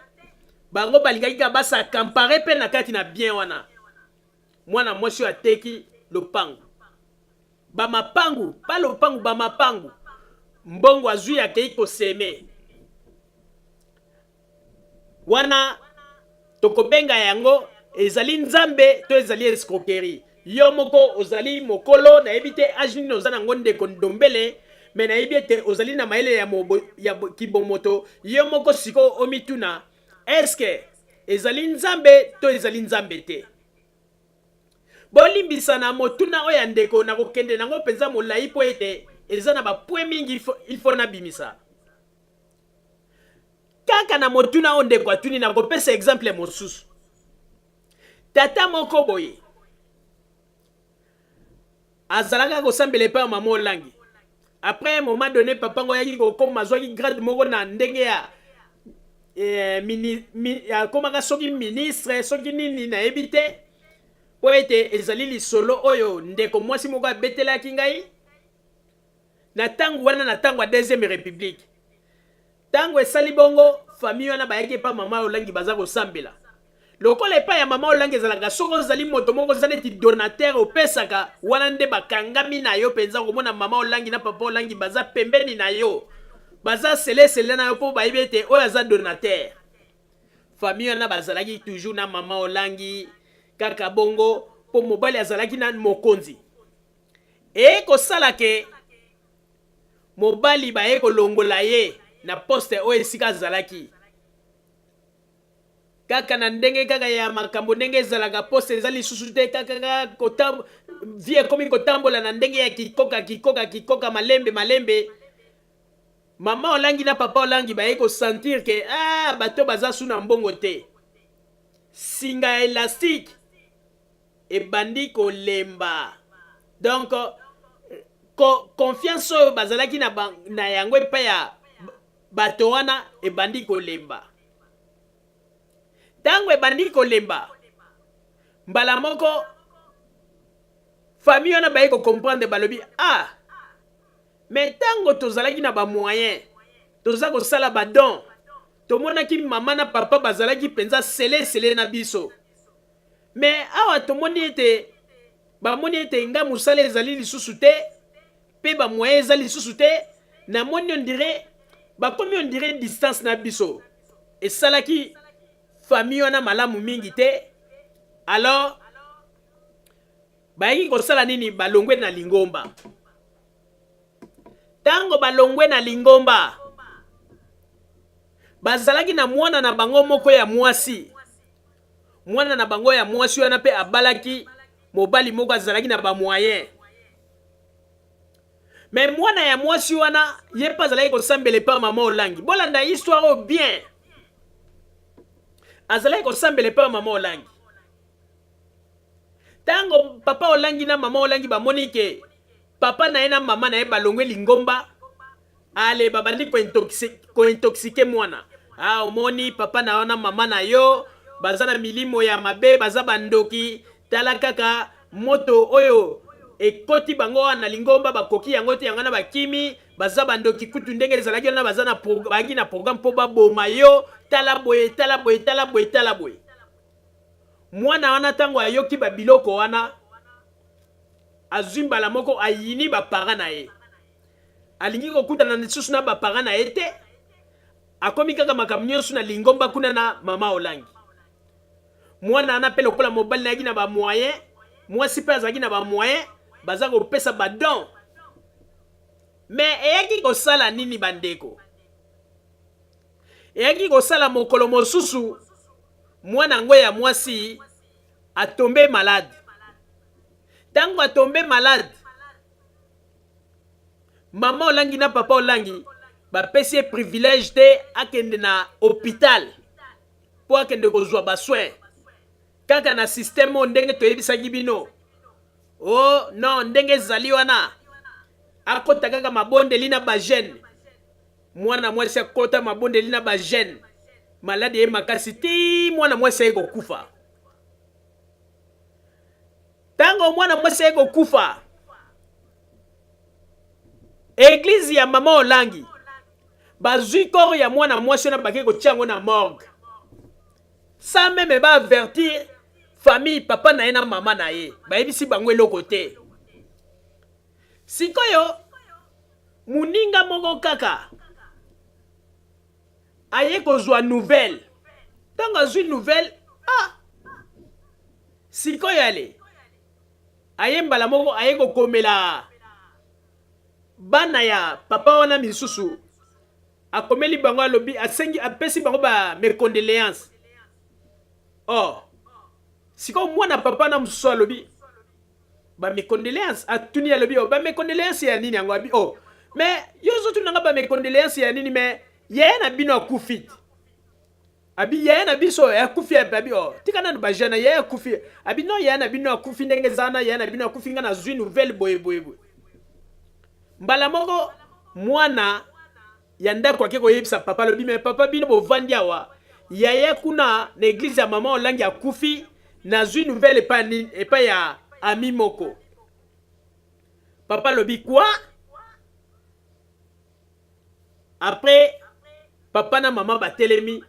bango balingaki kaka bas'accamparer mpe na kati na bien wana. Mwana mwasi oyo ateki lopango, ba mapangu, pa lopangu, ba mapangu, mbongo azwi akei koseme wana, tokobenga yango ezali nzambe to ezali escroquerie? Yo moko ozali mokolo, nayebi te age nini oza nango ndeko Ndombele, me nayebi ete ozali na mayele ya, mobo, ya kibomoto. Yo moko sikoyo omituna, eske ezali nzambe to ezali nzambe te? Bolimbisa na motuna oyo ya ndeko, nakokende nango mpenza molai mpo ete eza na bapwe mingi il faut nabimisa. Kaka na motuna oyo ndeko atuni, nakopesa exemple mosusu. Tata moko boye azalaka kosambela epai ya mama Olangi. Après un moment donné, papa ngo ayaki kokoma, azwaki grade moko na ndenge ya eh, mini, mi, akomaka soki ministre soki nini nayebi te, mpo ete ezali lisolo oyo ndeko mwasi moko abetelaki ngai na ntango wana, na ntango ya deuxième république. Ntango esali bongo, famille wana bayaki epai mama Olangi baza kosambela. Lokola epai ya mama Olangi ezalaka soki ozali moto moko oza neti donateur opesaka, wana nde bakangami na yo mpenza. Okomona mama Olangi na papa Olangi baza pembeni na yo, baza selesele na yo mpo bayebi ete oyo aza donateur. Famille wana bazalaki toujours na mama Olangi kaka bongo, mpo mobali azalaki na mokonzi. Eye kosala ke mobali baye kolongola ye na poste oyo esika azalaki, kaka na ndenge kaka ya makambo ndenge ezalaka, poste eza lisusu te, kaka kaka vie ekomi kotambola na ndenge ya kikoka kikoka kikoka, malembe malembe. Mama Olangi na papa Olangi baye kosentir ke ah, bato baza su na mbongo te, singa ya elastique ebandi kolemba. Donc ko confiance oyo bazalaki na, ba, na yango epai ya bato wana ebandi kolemba. Ntango ebandi kolemba, mbala moko famille wana baye kocomprendre, balobi ah, me ntango tozalaki na bamoyen, toza kosala badon, tomonaki mama na papa bazalaki mpenza selesele na biso. Me awa tomoni ete bamoni ete nga mosala ezali lisusu te mpe bamoyen eza lisusu te, namoni ondire bakomi ondire distance na biso. Esalaki famille wana malamu mingi te. Alors bayaki kosala nini? Balongwe na lingomba. Ntango balongwe na lingomba, bazalaki na mwana na bango moko ya mwasi. Mwana na bango ya mwasi wana mpe abalaki mobali moko azalaki na bamoyen. Me mwana ya mwasi wana ye mpe azalaki kosambela epai mama Olangi. Bolanda histoire oyo bien. Azalaki kosambela epai ya mama Olangi. Ntango papa Olangi na mama Olangi bamoni ke papa na ye na mama na ye balongwe lingomba, ale babandi kointoxike mwana. Ah, omoni papa na yo na mama na yo baza na milimo ya mabe, baza bandoki. Tala kaka moto oyo ekoti bango wana na lingomba, bakoki yango te, yango wana bakimi. Baza bandoki kutu ndenge ezalaki wana, baza na bayaki na programme mpo baboma yo. Tala boye, tala boye, tala boye, tala boye. Mwana wana ntango ayoki babiloko wana, azwi mbala moko ayini baparent na ye, alingi kokutana lisusu na baparent na ye te. Akomi kaka makambo nyonso na lingomba kuna na mama Olangi. Mwana wana mpe lokola mobali nayaki na bamoyen, mwasi mpe azalaki na bamoyen, baza kopesa badon. Me eyaki kosala nini bandeko? Eyaki kosala mokolo mosusu mwana yango ya mwasi atombe malade. Ntango atombe malade, mama Olangi na papa Olangi bapesi ye privilège te akende na hôpital mpo akende kozwa basoin kaka na système oyo ndenge toyebisaki bino. Oh non, ndenge ezali wana akota kaka mabondeli na bagene. Mwana mwasi akota mabondeli na bagene, maladi ye makasi ti mwana mwasi aye kokufa. Ntango mwana mwasi aye kokufa, eglize ya mama Olangi bazwi corps ya mwana mwasi wana bake kotia yango na morgue sans meme ba avertir famille papa na ye na mama na ye, bayebisi bango eloko te. Sikoyo moninga moko kaka aye kozwa nouvelle. Ntango azwi nouvelle, ah, sikoyo ale aye mbala moko aye kokomela bana ya papa wana misusu, akomeli bango, alobi, asengi, apesi bango ba mes condoléances. Oh, sikoyo mwana papa na mosusu alobi ba mes condoléances, atuni, alobi, oh, ba mes condoléances ya nini yango? Abi, oh, mais yo ozotuna nga ba mes condoléances ya nini? Mais yaya na bino akufi. Abi, yaya na biso akufi? Abi, oh, tika nanu bajana, yaya akufi? Abi, non, yaya na bino akufi ndenge eza wana, yaya na bino akufi, nga nazwi nouvelle boye boye boye. Mbala moko mwana ya ndako ake koyebisa papa, alobi, me papa, bino bovandi awa, yaya kuna na eglize ya mama Olangi akufi, nazwi nouvelle epai epai ya ami moko. Papa alobi, quoi? Après papa na mama batelemi,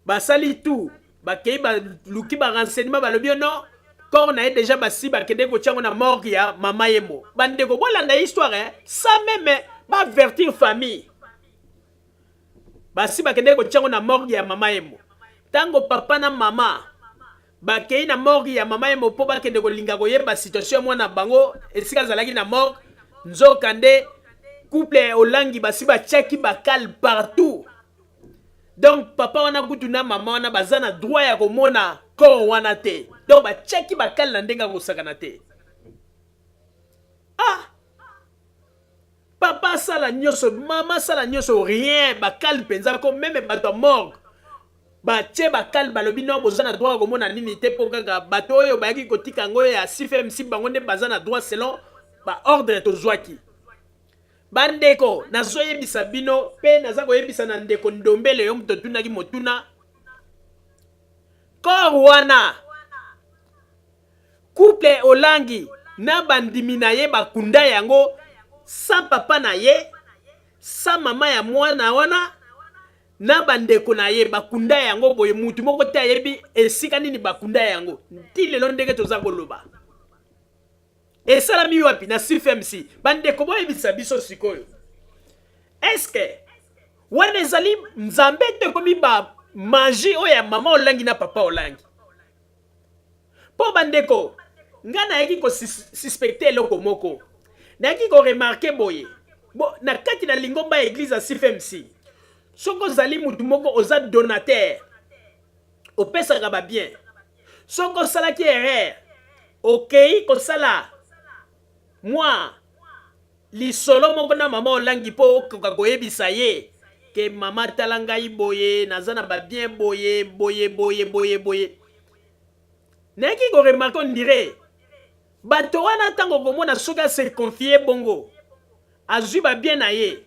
basali tout, bakei, baluki ba renseignement, balobi yo non, corps na ye déjà basi bakende kotia yango na morgue ya mama Yemo. Bandeko, bolanda histoire, eh? Sans même baavertir famille, basi bakende kotia yango na morgue ya mama Yemo. Ntango papa na mama bakei na morgue ya mama Yemo mpo bakende kolinga koyeba situation ya mwana bango esika azalaki na morgue, nzoka nde couple Olangi basi batiaki bakale partout. Donc papa wana kutu na mama wana baza na droit ya komona corps wana te. Donc batiaki bakale na ndenge akosakana te. Ah, papa asala nyonso, mama asala nyonso, rien, bakale mpenza ko meme bato ya morgue batie bakale, balobi no, boza na droit ya komona nini te, mpo kaka bato oyo bayaki kotika yango ya CFMC, bango nde baza na droit selon baordre tozwaki. Bandeko, nazoyebisa bino mpe naza koyebisa na ndeko Ndombele, yo moto otunaki motuna, corps wana couple Olangi na bandimi na ye bakunda yango sans papa na ye, sans mama ya mwana wana na bandeko na ye. Bakunda yango boye, mutu moko te ayebi esika nini bakunda yango ti lelo ndenge toza koloba. Esalami wapi? Na CFMC. Bandeko, boyebisa biso sikoyo, eske wana ezali Nzambe to ekomi ba magie oyo ya mama Olangi na papa Olangi? Mpo bandeko, ngai nayaki kosuspecte eloko moko, nayaki koremarquer boye bo, na kati na lingomba ya eglise ya CFMC, soki ozali mutu moko oza donateur, opesaka babien, soki osalaki erreur, okei kosala mwa lisolo moko na mama Olangi mpo okoka koyebisa ye. ke mama tala ngai boye, naza na ba bien boye, boye boye boye boye. Nayaki ko remarquer on dirait bato wana ntango okomona soki a se confier bongo azwi ba bien na ye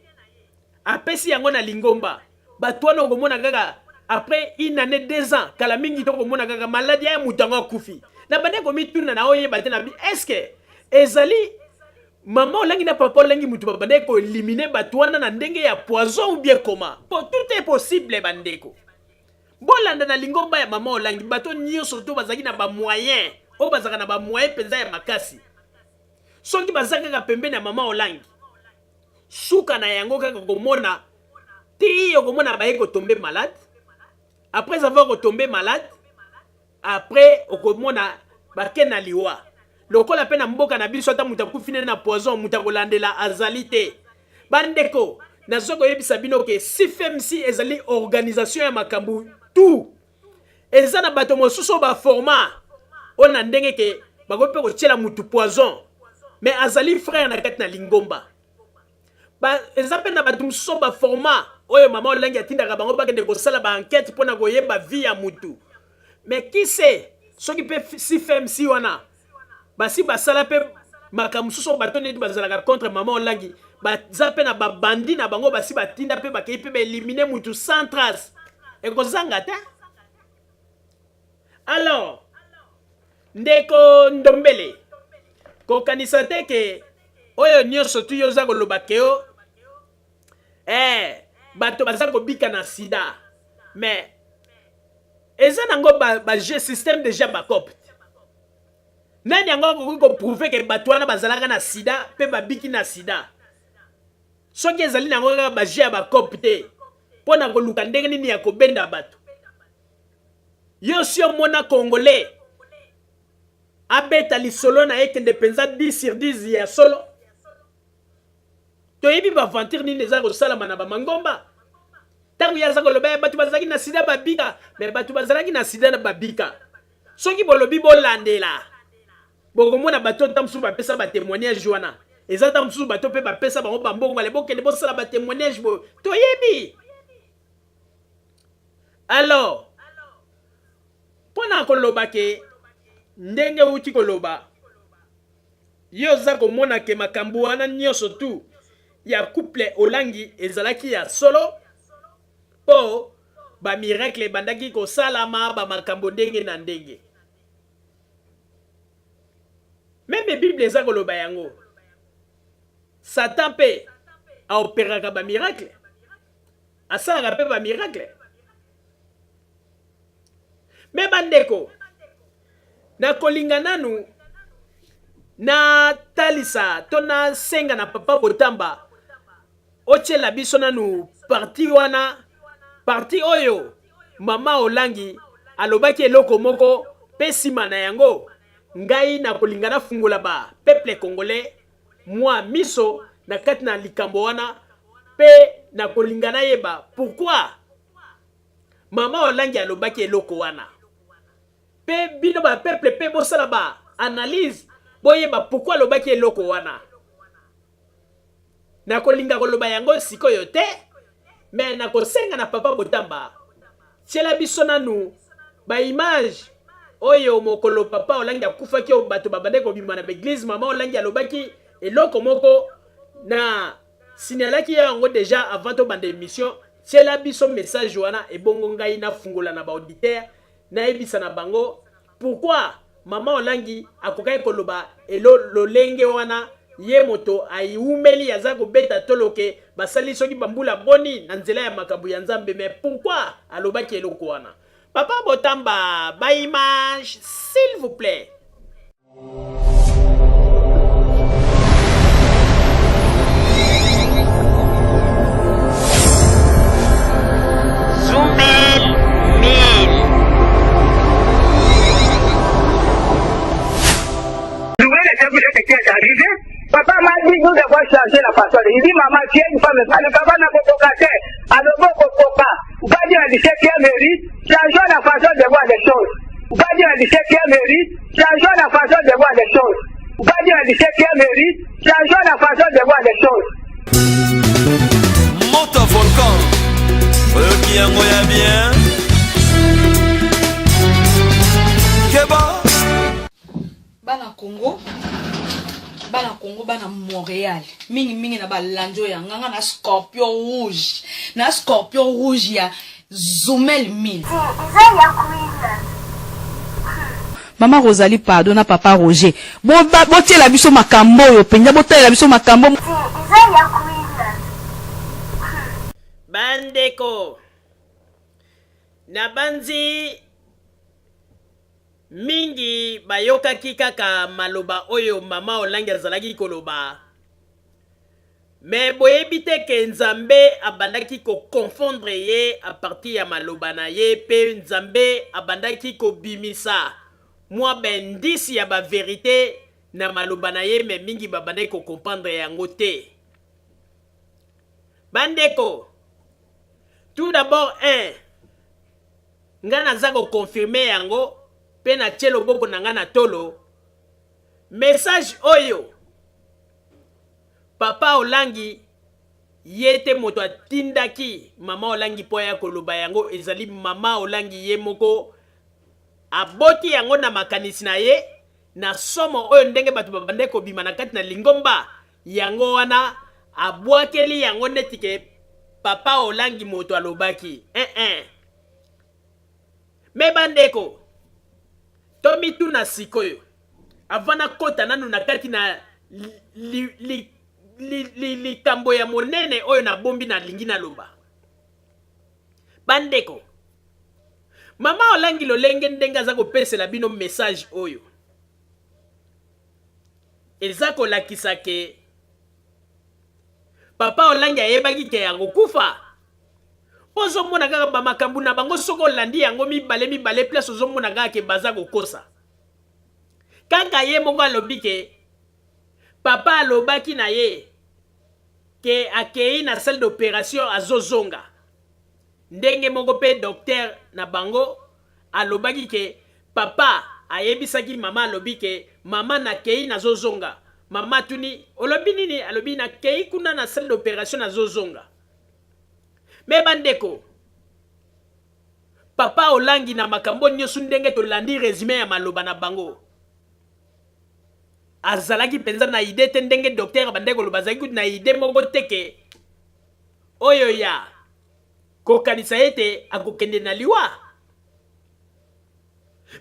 apesi yango na lingomba, bato wana okomona kaka après une année 2 ans kala mingi tokomona kaka maladi ya moto yango akufi. Na bande komituna na oyeba te na bi est-ce que ezali mama Olangi na papa Olangi mutu babandaki koelimine bato wana na ndenge ya poison ou bien comment? Po tout est possible bandeko. Bolanda na lingomba ya mama Olangi bato nyonso to bazalaki na ba moyen oyo bazalaka na ba moyen mpenza ya makasi, soki baza kaka pembeni ya mama Olangi suka na yango kaka komona ti okomona baye kotombe malade. Après avoir kotombe malade, après okomona bake na liwa. Lokola mpe na mboka na biso ata moto akufi nde na poison, moto akolandela azali te. Bandeko, nazo koyebisa bino ke CFMC ezali organisation ya makambo tout. Eza na bato mosusu oyo baforma oyo na ndenge ke bakoki mpe kotiela motu poison, mais azali frère na kati na lingomba. Ba, eza mpe na bato mosusu oyo baforma oyo mama Olangi atindaka bango bakende kosala ba enquête mpo na koyeba vie ya motu. Mais qui sait soki mpe CFMC wana basi basala mpe makambo mosusu oyo bato neti bazalaka contre mama Olangi baza mpe na babandi na bango basi batinda mpe bakei mpe baelimine mutu sans trace, ekozanga te. Alors ndeko Ndombele, kokanisa te ke oyo nyonso tu yo oza koloba ke o bato baza kobika na sida, mais eza nango ba, ba jeu système déjà bacope. Nani yango akoki koprouve ke bato wana bazalaka na sida mpe babiki na sida? Soki ezali nango kaka ba jeu ya bacope te mpo na koluka ndenge nini ya kobenda bato. Yo si omona Congolais abeta lisolo na ye kende mpenza 10 sur 10 ya solo. Toyebi ba aventure nini eza kosalama na bamangomba. Ntango ye aza koloba ya bato bazalaki na sida babika, mais bato bazalaki na sida na babika. Soki bolobi bolandela, bokomona bato ntango mosusu bapesa batémoignage wana. Eza ntango mosusu bato mpe bapesa bango bambongo bale bokende bosala batémoignage boye. Toyebi. Alors mpo na koloba ke ndenge outi koloba, yo oza komona ke makambo wana nyonso tu ya couple Olangi ezalaki ya solo, mpo bamiracle ebandaki kosalama, bamakambo ndenge na ndenge. Même Bible eza koloba yango, Satan mpe aoperaka bamiracle, asalaka mpe bamiracle. Mais bandeko, nakolinga nanu natalisa to nasenga na papa Botamba otiela biso nanu parti wana, parti oyo mama Olangi alobaki eloko moko mpe nsima na yango ngai nakolinga nafungola ba peuple congolais mwa miso na kati na likambo wana, mpe nakolinga nayeba pourquoi mama Olangi alobaki eloko wana, mpe bino ba peuple mpe bosala ba analyse boyeba pourquoi alobaki eloko wana. Nakolinga koloba yango sikoyo te, mais nakosenga na papa Botamba tiela biso nanu ba image oyo mokolo papa Olangi akufaki, oyo bato babandaki kobima na baeglise, mama Olangi alobaki eloko moko na signalaki yango déjà avant tobanda émission. Tiela biso message wana, ebongo ngai nafungola na baauditeur nayebisa na bango pourquoi mama Olangi akokaki koloba elo lolenge wana. Ye moto aiwumeli aza kobeta toloke basali soki bambula boni na nzela ya makambo ya Nzambe, mais pourquoi alobaki eloko wana? Papa Botamba, ba image s'il vous plaît. Zumel 1000. Le chef qui est arrivé, papa m'a dit, nous avons changé la parole. Il dit, maman, tu es une femme. Alors, papa n'a pas cassé. Alors, papa, va dire à 17e mairie, changeons la façon de voir les choses. Va dire à 17e mairie, changeons la façon de voir les choses. Va dire à 17e mairie, changeons la façon de voir les choses. Moto volcan. Oyoki yango ya bien. Keba. Bana Congo, bana Congo, bana Montréal, mingi mingi na balandi oyo ya nga na Scorpion Rouge, na Scorpion Rouge ya Zumel 1000. Mama Rosalie pardon na papa Roger botiela biso makambo oyo mpenza botalela biso makambo. Bandeko, nabanzi mingi bayokaki kaka maloba oyo mama Olangi azalaki koloba. Mais boyebi te ke Nzambe abandaki ko confondre ye à partir ya maloba na ye pe Nzambe abandaki kobimisa mua ba indices ya ba verites na maloba na ye mais mingi babandaki ko comprendre yango te. Ba ndeko, tout d'abord un, nga naza ko confirmer yango pe natie loboko na nga na tolo, message oyo Papa Olangi ye te moto atindaki mama Olangi mpo aya koloba yango, ezali mama Olangi ye moko aboti yango na makanisi na ye na somo oyo ndenge bato babandaki kobima na kati na lingomba yango wana abwakeli yango neti ke papa Olangi moto alobaki eh eh. Me bandeko tomituna sikoyo avant nakota nanu na kati na likambo li, li, li, li, ya monene oyo nabombi nalingi naloba. Bandeko, mama Olangi lolenge ndenge aza kopesela bino message oyo eza kolakisa ke papa Olangi ayebaki ke akokufa. Mpo ozomona kaka bamakambo na bango, soki olandi yango mibale mibale place ozomona kaka ke baza kokosa. Kaka ye moko alobi ke papa alobaki na ye ke akei na salle d'operation azozonga. Ndenge moko pe docteur na bango alobaki ke papa ayebisaki mama alobi ke mama nakei nazozonga. Mama atuni olobi nini? Alobi nakei kuna na salle d'operation nazozonga. Mais bandeko, Papa Olangi na makambo nioso ndenge tolandi resume ya maloba na bango azalaki mpenza na idee te ndenge docteur abandaki koloba azalaki kutu na idee moko te ke oyo ya kokanisa ete akokende na liwa.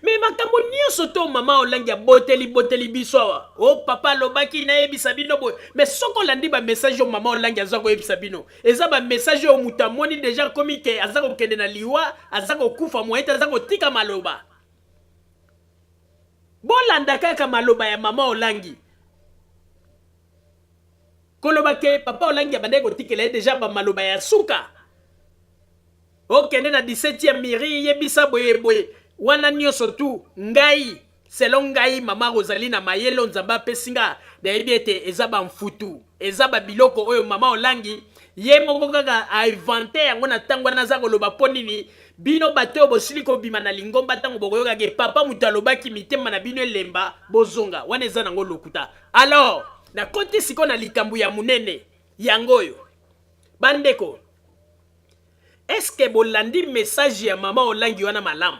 Me makambo nyonso to mama Olangi aboteli boteli biso awa. O oh, papa alobaki nayebisa bino boye. Me soki olandi ba message oyo mama Olangi aza koyebisa bino, eza ba message oyo moto amoni deja akomi ke aza kokende na liwa, aza kokufa moyen te, aza kotika maloba. Bolanda kaka maloba ya mama Olangi. Koloba ke papa Olangi abandaki kotikela ye deja ba maloba ya suka. Okende na 17e mairie yebisa boye boye wana nioso tout ngai selon ngai mama Rosalie na mayele oyo Nzambe apesi nga nayebi ete eza ba mfutu eza ba biloko oyo mama Olangi ye moko kaka a invente yango na tango wana aza koloba mpo nini bino bato oyo bosili kobima na lingomba tango bokoyoka ke papa moto alobaki mitema na bino elemba bozonga wana eza nango lokuta alors nakoti sikoyo na likambo ya monene yango oyo bandeko Est-ce que bolandi message ya mama Olangi wana malamu?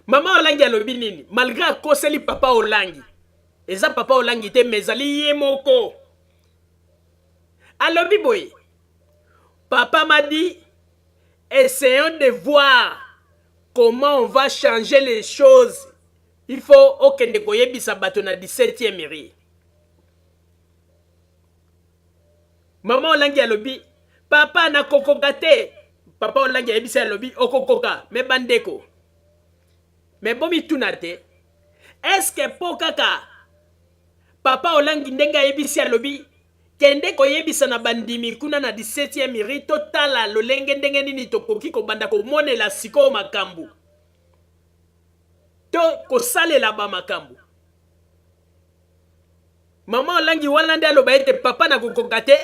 Mama Olangi alobi nini? Malgré akoseli papa Olangi. Eza papa Olangi te mais ezali ye moko. Alobi boye. Papa m'a dit essayons de voir comment on va changer les choses. Il faut okende koyebisa bato na 17e rue. Maman Olangi alobi papa nakokoka te. Papa Olangi ayebisi alobi okokoka me bandeko me bomituna te eske po kaka papa Olangi ndenge ayebisi alobi kende koyebisa na bandimi kuna na 17e rue totala lolenge ndenge nini tokoki kobanda komonela sikoyo makambo to kosalela ba makambo. Maman Olangi wana nde aloba ete papa nakokoka te?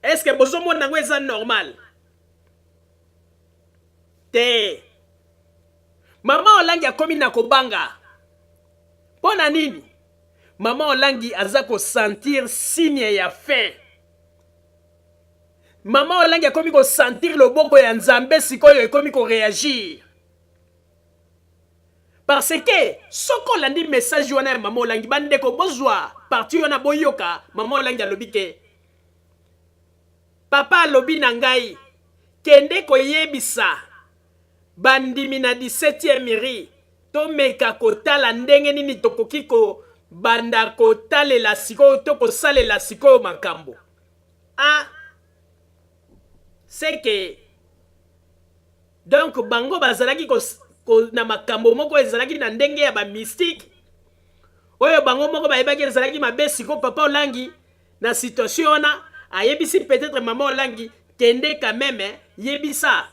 Est-ce que bozomona yango eza normal? Te. Maman Olangi akomi na kobanga. Mpo na nini? Maman Olangi aza ko sentir signe ya fin. Mama Olangi akomi ko sentir loboko ya Nzambe sikoyo ekomi ko reagir. Parce que soki olandi message wana ya mama Olangi, bandeko bozwa partie wana boyoka, mama Olangi alobi ke papa alobi na ngai kende koyebisa bandimi na 17e rue tomeka kotala ndenge nini tokoki kobanda kotalela sikoyo to kosalela sikoyo makambo. Ah c'est que donc bango bazalaki ko, ko, na makambo moko ezalaki na ndenge ya ba mystique oyo bango moko bayebaki ezalaki mabe. Siko papa Olangi na situation wana ayebisi peut-être mama Olangi, kende quand même yebisa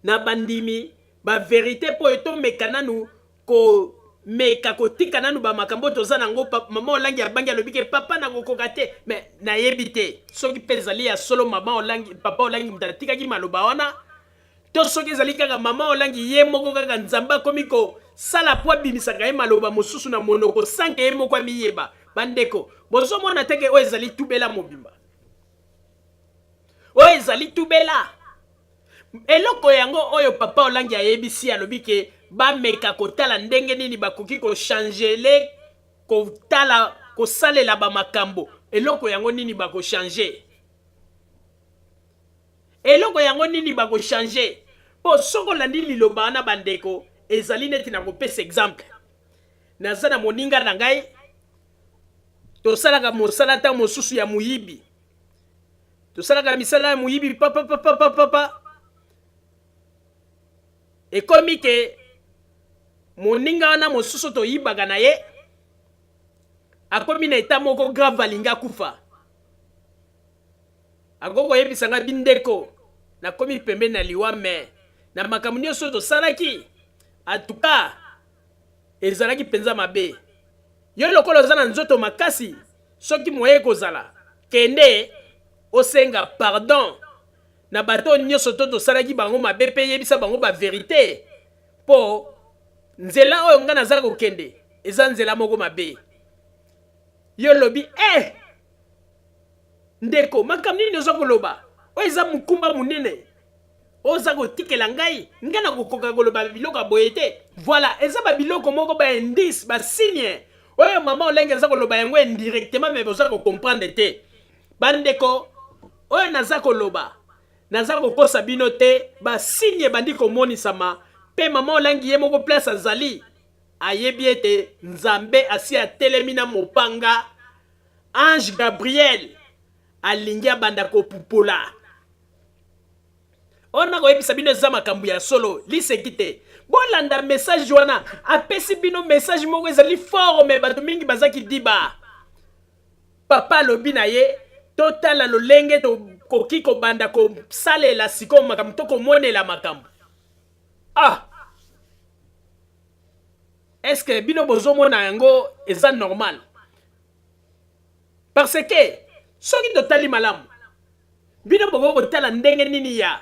na bandimi ba verite mpo tomeka nanu komeka kotika nanu bamakambo toza nango. Mama Olangi abangi, alobi ke papa nakokoka te. Mais nayebi te soki mpe ezali ya solo mama Olangi, papa Olangi moto atikaki maloba wana, to soki ezali kaka mama Olangi ye moko, kaka Nzambe akomi kosala po abimisaka ye maloba mosusu na monoko sans que ye moko amiyeba. Bandeko, bozomona teke oyo ezali tubela mobimba, oyo ezali tubela. Eloko yango oyo papa Olangi ayebisi, alobi ke bameka kotala ndenge nini bakoki kochanger, kotala kosalela bamakambo. Eloko yango nini bakochanger? Eloko yango nini bakochanger? Mpo soki olandi liloba wana, bandeko, ezali neti na kopesa exemple. Naza na moninga na ngai, tosalaka mosala ntango mosusu ya moyibi, tosalaka misala ya moyibi papapapapapa. Ekomi ke moninga wana mosusu toyibaka na ye akomi na état moko grave, alingi akufa. Akoki koyebisa ngai: "Bindeko, nakomi pembeni na liwa, mais na makambo nyonso tosalaki, atuka ezalaki mpenza mabe. Yo lokola oza na nzoto makasi, soki moye kozala, kende osenga pardon na bato nyonso to tosalaki bango mabe mpe yebisa bango baverité, mpo nzela oyo ngai naza kokende eza nzela moko mabe." Yo lobi: "Eh, ndeko, makambo nini oza koloba? Oyo eza mokumba monene oza kotikela ngai. Ngai nakokoka koloba biloko ya boye te." Voilà, eza babiloko moko, baindice, basigne oyo mama Olenge aza koloba yango indirectement, mais boza kocomprendre te. Bandeko, oyo naza koloba, naza kokosa bino te. Basigne ebandi komonisama, mpe mama Olangi ye moko, place azali, ayebi ete Nzambe asi atelemi na mopanga. Ange Gabriel alingi abanda kopupola. Oyo nakoyebisa bino eza makambo ya solo, liseki te. Bolanda message wana apesi bino, message moko ezali fort, mais bato mingi baza kidiba. Papa alobi na ye totala lolenge tokoki kobanda kosalela sikoyo makambo to komonela makambo. Ah, est ce que bino bozomona yango eza normal? Parce que soki totali malamu, bino bokoki kotala ndenge nini ya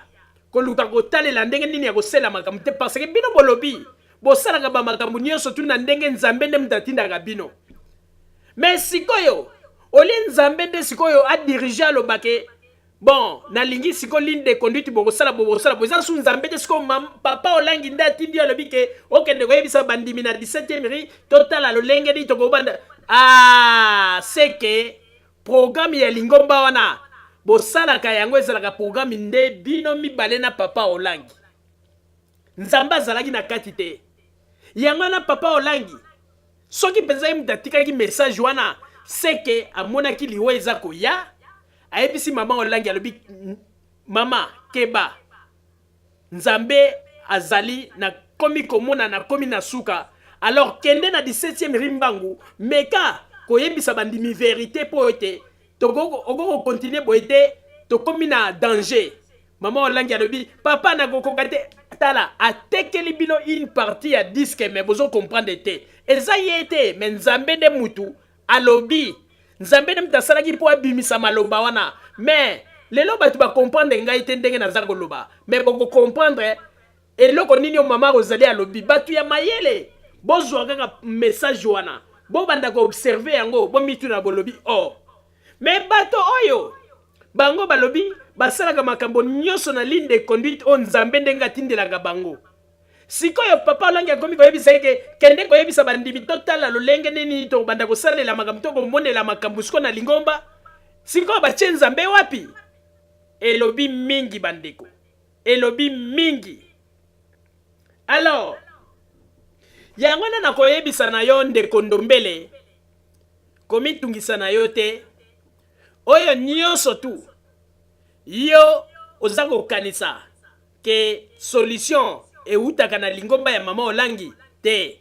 koluka kotalela ndenge nini ya kosala makambo te, parce que bino bolobi bosalaka bamakambo nyonso tuna ndenge Nzambe nde moto atindaka bino. Mais sikoyo olie Nzambe nde sikoyo adiriger, alobake: "Bon, nalingi sikoyo ligne de conduite, bokosala bo, bokosala bo." Eza su Nzambe te. Sikoyo papa Olangi nde atindi yo, alobi ke okende koyebisa bandimi na 17e rue totala lolenge nini tokobanda. Ah, c'est que programme ya lingomba wana bosalaka yango ezalaka programme nde bino mibale na papa Olangi. Nzambe azalaki na kati te. Yango wana papa Olangi, soki mpenza ye moto atikaki message wana, seke amonaki liwa eza koya. Ayebisi mama Olangi, alobi: "Mama, keba, Nzambe azali nakomi komona nakomi na suka. Alors kende na 17e rue mbangu, meka koyebisa bandimi verité mpo ete okoki kocontinuer boye te, tokomi na danger." Mama Olangi alobi: "Papa, nakokoka te." Tala, atekeli bino une partie ya disque, mais bozocomprendre te. Eza ye te, mais Nzambe nde mutu alobi, Nzambe nde mutu asalaki mpo abimisa maloba wana. Mais lelo bato bacomprendre ngai te ndenge naza koloba, mais bokocomprendre eloko nini oyo mama Rosalie alobi. Bato ya mayele, bozwa kaka message wana, bobanda koobserver yango, bomituna, bolobi: "Oh." Mais bato oyo bango balobi basalaka makambo nyonso na ligne de conduite oyo Nzambe ndenge atindelaka bango. Sikoyo papa Olangi akomi koyebisa ye ke kende koyebisa bandimi totala lolenge nini tokobanda kosalela makambo to komonela makambo sikoyo na lingomba. Sikoyo batie Nzambe wapi? Elobi mingi bandeko, elobi mingi. Alors yango wana nakoyebisa na yo ndeko Ndombele, komitungisa na yo te, oyo nyonso tu yo oza kokanisa ke solution ewutaka na lingomba ya mama Olangi te.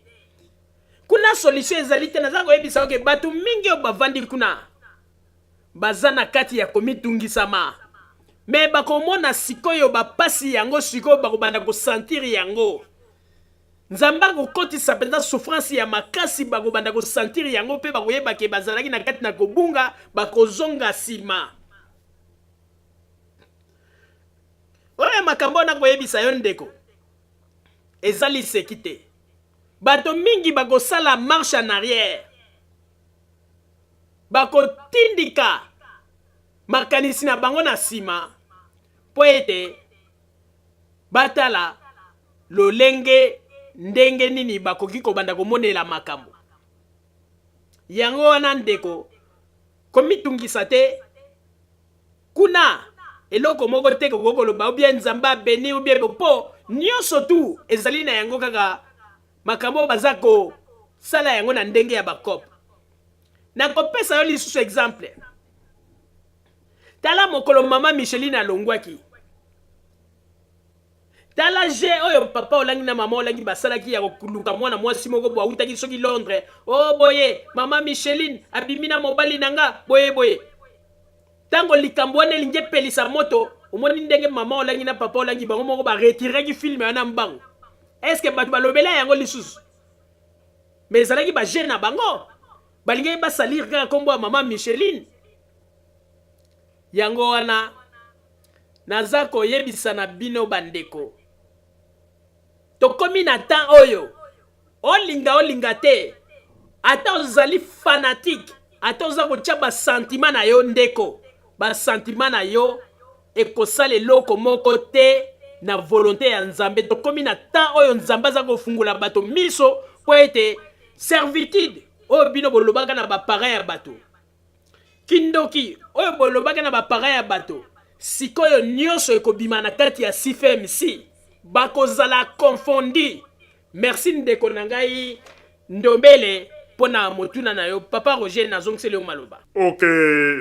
Kuna solution ezali te. Naza koyebisa yo ke bato mingi oyo bavandi kuna baza na kati ya komitungisama, me bakomona sikoyo bapasi yango, sikoyo bakobanda kosentir yango. Nzambe akokotisa mpenza souffrance ya makasi, bakobanda kosentir yango mpe bakoyeba ke bazalaki na kati na kobunga, bakozonga nsima. Oyo makambo oyo nakoyebisa yo ndeko, eza liseki te. Bato mingi bakosala marche en arrière, bakotindika makanisi na bango na nsima mpo ete batala lolenge ndenge nini bakoki kobanda komonela makambo yango wana. Ndeko, komitungisa te, kuna eloko moko te kokoki koloba ou bien Nzambe abeni ou bien mpo nyonso tu ezali na yango kaka makambo oyo baza kosala yango na ndenge ya bakope. Nakopesa yo lisusu exemple. Tala mokolo mama Micheline alongwaki, tala je oyo papa Olangi na mama Olangi basalaki ya koluka mwana mwasi moko bo awutaki soki Londres. O oh, boye mama Micheline abimi na mobali na nga boye boye. Ntango likambo wana elingi epelisa moto, omoni ndenge mama Olangi na papa Olangi bango moko baretiraki filme wana mbango. Eske bato balobela yango lisusu? Me ezalaki baje na bango, balingaki basalire kaka nkombo ya mama Micheline. Yango wana naza koyebisa na bino bandeko, tokomi na temps oyo olinga olinga te, ata ozali fanatique, ata oza kotia basentima na yo ndeko, basentima na yo ekosala eloko moko te na volonte ya Nzambe. Tokomi na temps oyo Nzambe aza kofungola bato miso mpo ete servitude oyo bino bolobaka na baparent ya bato, kindoki oyo bolobaka na baparent ya bato, sikoyo nyonso ekobima na kati ya CFMC, bakozala confondi. Merci ndeko na ngai Ndombele mpo na motuna na yo. Papa Roger, nazongiseli yo maloba. Ok,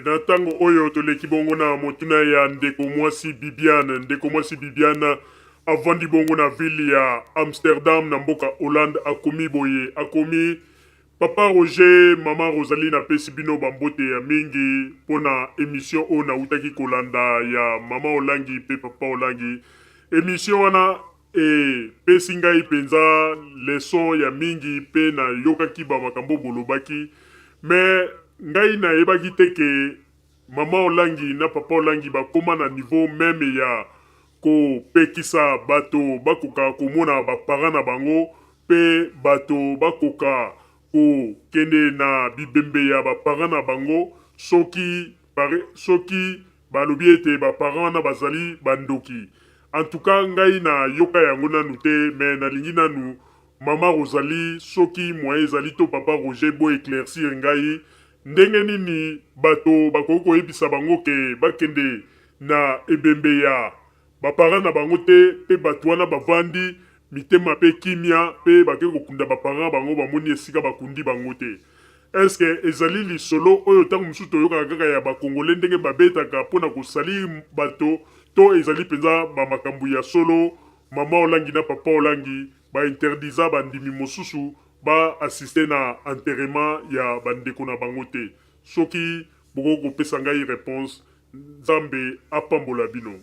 na ntango oyo toleki bongo na motuna ya ndeko mwasi Bibiane. Ndeko mwasi Bibiane avandi bongo na ville ya Amsterdam na mboka Hollande. Akomi boye, akomi: Papa Roger, mama Rosalie, napesi bino bambote ya mingi mpo na emission oyo nautaki kolanda ya mama Olangi mpe papa Olangi. Emission wana epesi ngai mpenza leson ya mingi mpe nayokaki ba makambo bolobaki. Me ngai nayebaki te ke mama Olangi na papa Olangi bakoma na niveau meme ya kopekisa bato bakoka komona baparent na bango mpe bato bakoka kokende na bibembe ya baparent na bango soki soki balobi ete baparent wana bazali bandoki. En tout cas ngai nayoka yango nanu te, me nalingi nanu mama Rosalie, soki moyen ezali, to papa Roger, bo éclaircir ngai ndenge nini bato bakoki koyebisa bango ke bakende na ebembe ya baparent na bango te, mpe bato wana bavandi mitema mpe kimia mpe bakei kokunda baparent bango, bamoni esika bakundi bango te. Eske ezali lisolo oyo ntango mosusu toyokaka kaka ya bakongole ndenge babetaka mpona kosalir bato, to ezali mpenza bamakambo ya solo mama Olangi na papa Olangi bainterdiza bandimi mosusu baassiste na enterrement ya bandeko na bango te? Soki bokoki kopesa ngai réponse, Nzambe apambola bino.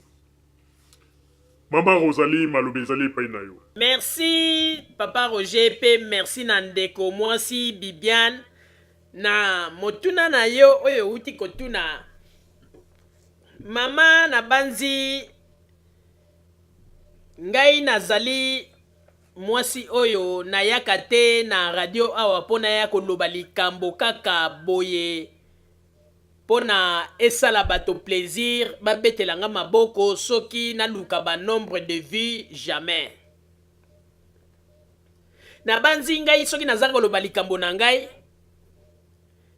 Mama Rosalie, maloba ezali epai na yo. Merci papa Roger pe merci na ndeko mwasi Bibiane na motuna na yo oyo outi kotuna. Mama, nabanzi ngai nazali mwasi oyo nayaka te na radio awa mpo naya koloba likambo kaka boye. mpo na esala bato plaisir babetela nga maboko soki naluka ba nombre de vues jamais. Nabanzi ngai soki naza koloba likambo na ngai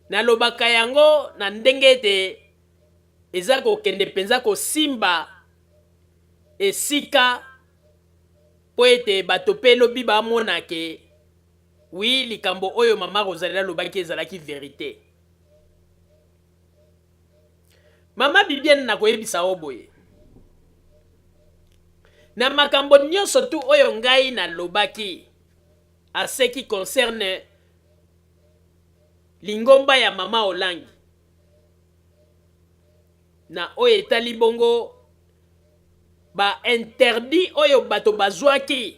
nalobaka yango na ndenge ete eza kokende mpenza kosimba esika mpo ete bato mpe lobi bamona ke oui likambo oyo mama Rosalie alobaki ezalaki verite. Mama Bibiane nakoyebisa yo boye na makambo nyonso tu oyo ngai nalobaki à ce qui concerne lingomba ya mama Olangi na oyo etali bongo ba interdit oyo bato bazwaki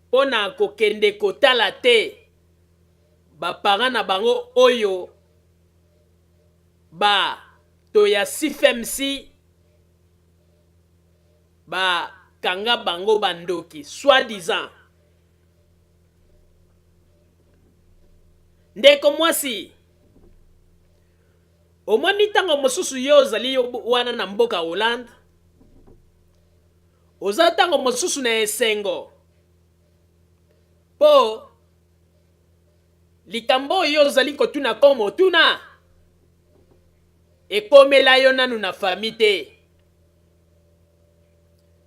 mpo na kokende kotala te ba parents na bango oyo ba to ya CFMC ba kanga bango ba ndoki soit disant. Ndeko mwasi, omoni ntango mosusu yo ozali wana na mboka Hollande, oza ntango mosusu na esengo mpo Likambo oyo ozali kotuna ko motuna ekomela yo nanu na famille te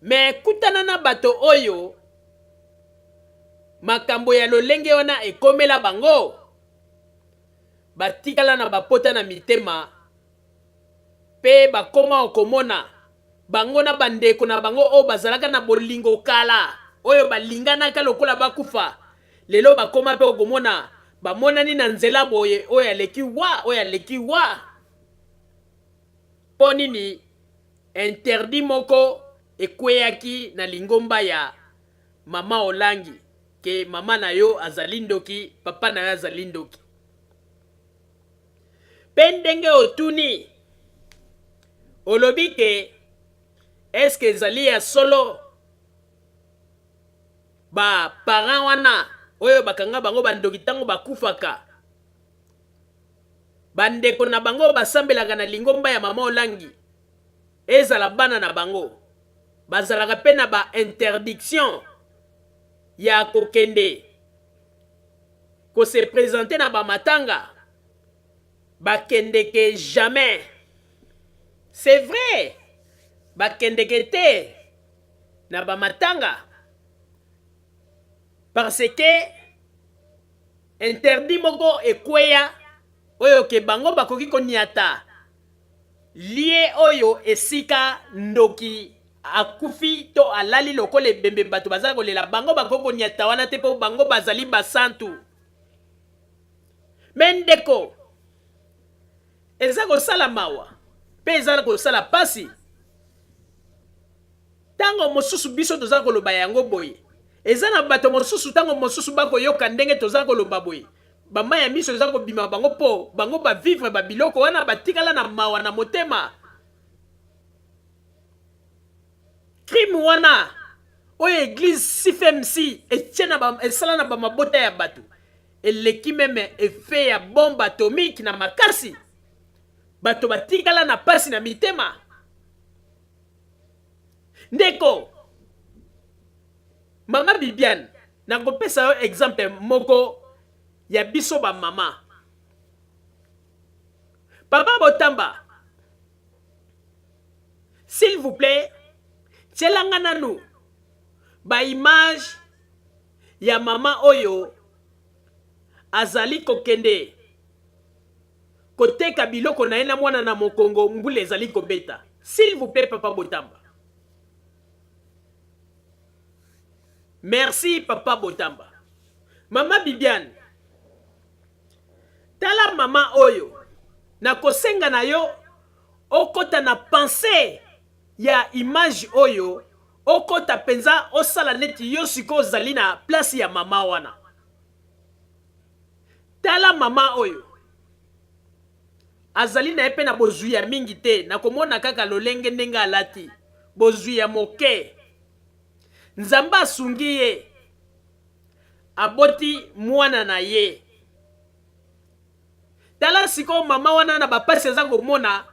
mais kutana na bato oyo makambo ya lolenge wana ekomela bango batikala na bapota na mitema mpe bakoma okomona bango na bandeko na bango oyo bazalaka na bolingo kala oyo balinganaka lokola bakufa lelo bakoma mpe okomona bamonani na nzela boye oyo aleki wa oyo aleki wa mpo nini interdit moko ekweyaki na lingomba ya mama Olangi ke mama na yo azali ndoki papa na yo azali ndoki Pe ndenge otuni, olobi ke est-ce que ezali ya solo ba parents wana oyo bakanga bango ba ndoki tango bakufaka, ba ndeko na bango oyo basambelaka na lingomba ya mama Olangi, ezala bana na bango, bazalaka pe na ba interdiction ya kokende ko se presenter na ba matanga bakendeke jamais c'est vrai bakendeke te na ba matanga parce que interdit moko ekweya oyo ke bango bakoki koniata Lie oyo esika ndoki akufi to alali lokola ebembe bato baza kolela bango bakoki koniata wana te po bango bazali basantu. Me ndeko eza kosala mawa pe eza kosala pasi tango mosusu biso toza koloba yango boye eza na bato mosusu tango mosusu bakoyoka ndenge toza koloba boye Ba mayi ya miso eza kobima bango po bango ba vivre ba biloko wana batikala na mawa na motema. Crime wana oyo eglise CFMC etie na ba esala na ba mabota ya bato eleki meme effet ya bombe atomique na makasi. Bato batikala na pasi na mitema. Ndeko Mama Bibiane, nakopesa yo exemple moko ya biso ba mama. Papa Botamba, s'il vous plait, tiela nga nanu ba image ya mama oyo azali kokende koteka biloko na ye na mwana na mokongo mbula ezali kobeta. S'il vous plait papa Botamba. Merci papa Botamba. Mama Bibiane, tala mama oyo nakosenga na yo okota na pensee ya image oyo okota penza osala neti yo sikoyo ozali na place ya mama wana. Tala mama oyo azali na ye mpe na bozwi ya mingi te, nakomona kaka lolenge ndenge alati, bozwi ya moke. Nzambe asungi ye, aboti mwana na ye. Tala sikoyo mama wana na bapasi aza komona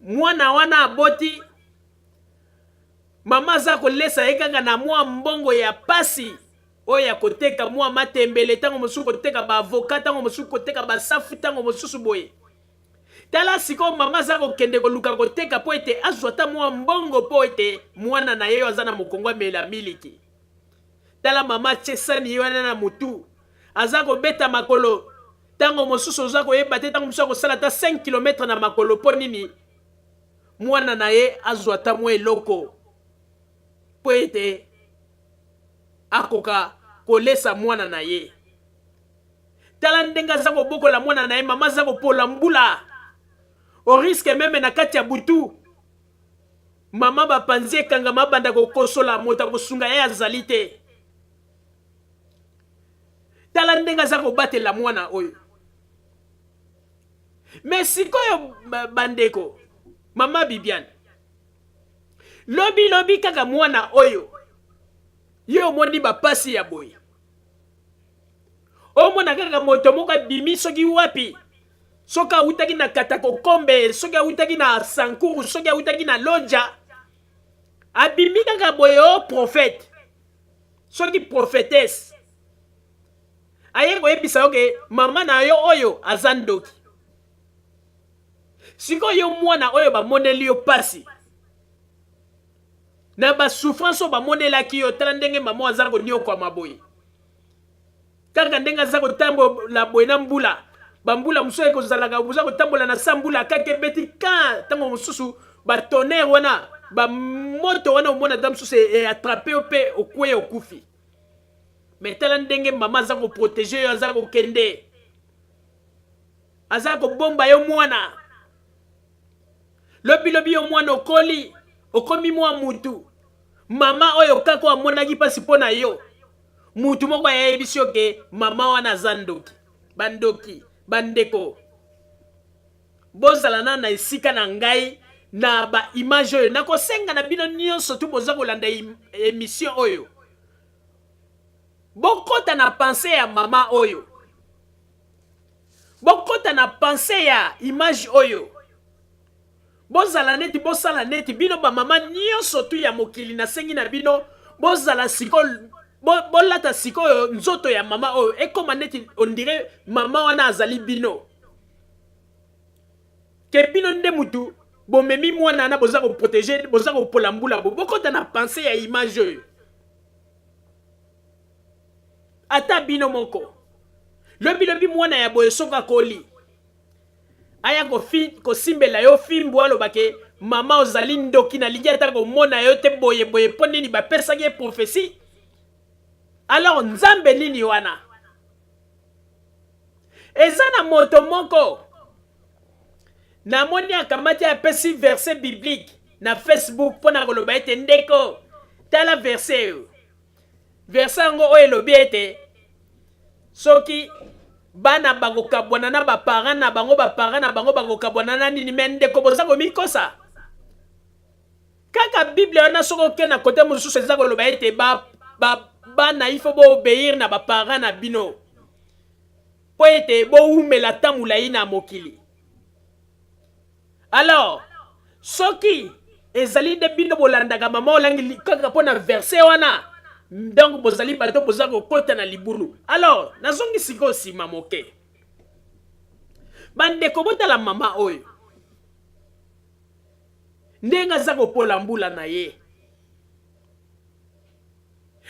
mwana wana aboti mama aza kolesa ye kaka na mwa mbongo ya pasi oyo ya koteka mwa matembele ntango mosusu koteka baavoka ntango mosusu koteka basafu ntango mosusu boye tala sikoyo mama aza kokende koluka koteka mpo ete azwa ata mwa mbongo mpo ete mwana na ye oyo aza na mokongo amela miliki Tala mama atie sani ye wana na mutu aza kobeta makolo tango mosusu oza koyeba te tango mosusu akosala ata 5 km na makolo mpo nini mwana na ye azwa ata mwa eloko mpo ete akoka kolesa mwana na ye. Tala ndenge aza kobokola mwana na ye, mama aza kopola mbula au risque meme na kati ya butu Mama ba panzi ekangama abanda kokosola moto akosunga ye azali te. Tala ndenge aza kobatela mwana oyo. Me sikoyo bandeko, mama Bibiane, lobi lobi kaka mwana oyo ye omoni bapasi ya boye, omona kaka moto moko abimi soki wapi soki awutaki na katakokombe soki awutaki na sankuru soki awutaki na lodja abimi kaka boye o prophète soki prophetesse aye koyebisa yo ke mama na yo oyo aza ndoki sikoyo yo mwana oyo bamoneli yo pasi na basouffrance oyo bamonelaki yo tala ndenge mama aza koniokwama boye Kaka ndenge aza kotambola boye na mbula, bambula mosusu ekozalaka oza kotambola na sa mbula kaka ebeti ka ntango mosusu ba tonnerre wana ba moto wana omona ata mosusu e attrape yo mpe okweya okufi. Mais tala ndenge mama aza koprotege yo, aza kokende, aza kobomba yo mwana. Lobi lobi yo mwana okoli, okomi mwa mutu. Mama oyo kaka oyo amonaki mpasi mpo na yo, mutu moko ayebisi yo ke mama wana aza ndoki. Bandoki, bandeko, bozala na na esika na ngai na ba image oyo. Nakosenga na bino nyonso tu boza kolanda emission oyo, bokota na pensee ya mama oyo, bokota na pensee ya image oyo. Bozala neti bosala neti bino ba mama nionso tout ya mokili nasengi na bino bozala sikoyo bolata sikoyo nzoto ya mama oyo ekoma neti ondire mama wana azali bino ke bino nde mutu bomemi mwana wana boza koprotege boza kopola mbula bo bokota na pense ya image oyo ata bino moko lobi lobi mwana ya boye soki akoli aya kosimbela yo fimbu aloba ke mama ozali ndoki nalingi ata komona yo te boye boye mpo nini bapesaki ye prophetie alors nzambe nini wana eza na moto moko namoni akamati apesi verset biblique na facebook mpo na koloba ete ndeko tala verset oyo Verset yango oyo elobi ete soki bana bakokabwana na ba parents na bango, ba parents na bango bakokabwana na nini? Mais ndeko boza komikosa. Kaka Bible wana soki oke na kote mosusu eza koloba ete ba, ba bana il faut bo obeir na ba parents na bino mpo ete bowumela ata molai na mokili. Alors, soki ezali nde bino bolandaka mama olangi kaka mpo na verset wana, donc bozali bato boza kokota na libulu. Alors, nazongi sikoyo nsima moke. Bandeko botala mama oyo ndenge aza kopola mbula na ye,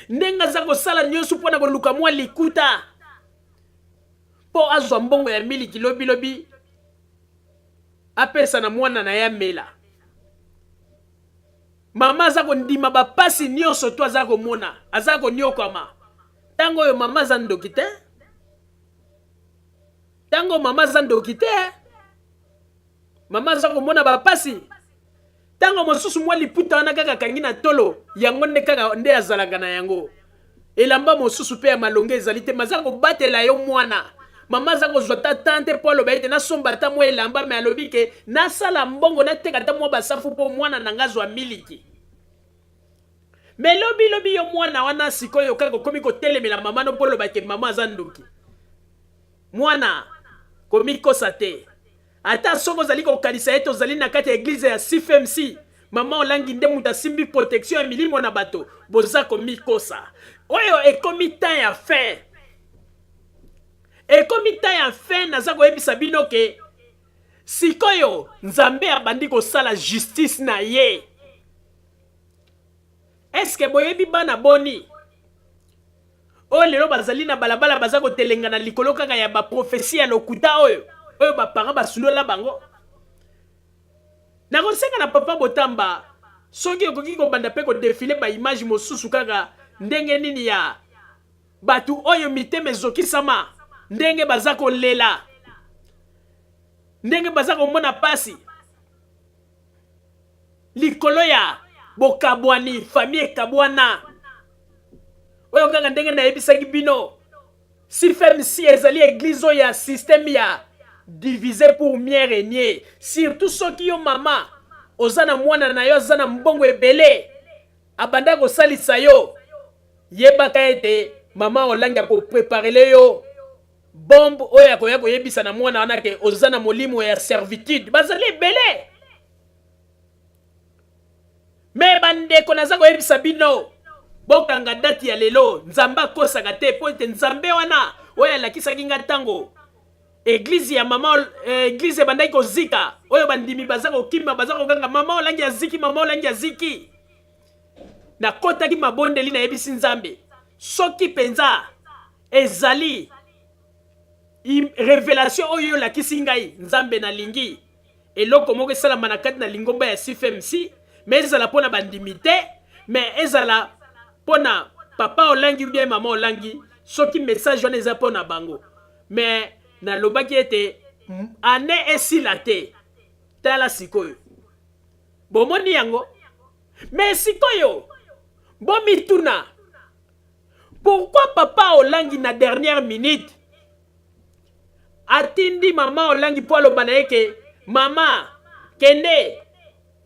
ndenge aza kosala nyonso mpo na koluka mwa likuta mpo azwa mbongo ya miliki lobilobi apesa na mwana na ye amela. Mama aza kondima bapasi nyonso to aza komona, aza konyokwama. Ntango oyo mama aza ndoki te, ntango mama aza ndoki te, mama aza komona bapasi. Ntango mosusu mwa liputa wana kaka akangi na tolo, yango nde kaka nde azalaka na yango. Elamba mosusu mpe ya malonga ezali te, maza kobatela yo mwana. Mama aza kozwa ata temps te mpo aloba ete nasomba ata mwa elamba, me alobi ke nasala mbongo nateka ata mwa basafu mpo mwana na nga azwa miliki. Me lobi lobi yo mwana wana sikoyo kaka okomi kotelemela mama no mpo oloba ke mama aza ndoki. Mwana. Komikosa te. Ata soki ozali kokanisa ete ozali na kati ya eglise ya CFMC, Mama Olangi nde moto asimbi protection ya milimo na bato, boza komikosa. Oyo ekomi temps ya fin. Ekomi temps ya fin, naza koyebisa bino ke sikoyo Nzambe abandi kosala justice na ye. Est-ce que boyebi bana boni oyo lelo bazali na balabala baza kotelengana likolo kaka ya baprofesi ya lokuta oyo oyo baparent basundola bango? Nakosenga na papa Botamba soki okoki kobanda mpe kodefile baimage mosusu kaka ndenge nini ya bato oyo mitema ezokisama, ndenge baza kolela, ndenge baza komona pasi likolo ya bokabwani, famille ekabwana. Oyo kaka ndenge nayebisaki bino, CFMC ezali eglise oyo ya système ya diviser pour mieux régner. Surtout soki yo mama oza na mwana na yo aza na mbongo ebele abanda kosalisa yo, yebaka ete mama Olangi akopreparele yo bombe oyo akoya koyebisa na mwana wana ke oza na molimo ya servitude. Bazali ebele. Me bandeko, naza koyebisa bino, bokanga date ya lelo. Nzambe akosaka te, mpo ete Nzambe wana oyo alakisaki nga ntango eglise ya mama eh, eglise ebandaki kozika, oyo bandimi baza kokima, baza kokanga mama Olangi aziki, mama Olangi aziki, nakotaki mabondeli, nayebisi Nzambe soki mpenza ezali revelation oyo olakisi ngai, Nzambe, nalingi eloko moko esalama na kati na lingomba ya CFMC, me ezala mpo na bandimi te, me ezala mpo na papa Olangi ou bien mama Olangi, soki message wana eza mpo na bango. Me nalobaki ete ane esila te. Tala sikoyo, bomoni yango. Me sikoyo bomituna, pourquoi papa Olangi na dernière minute atindi mama Olangi mpo aloba na ye ke mama, kende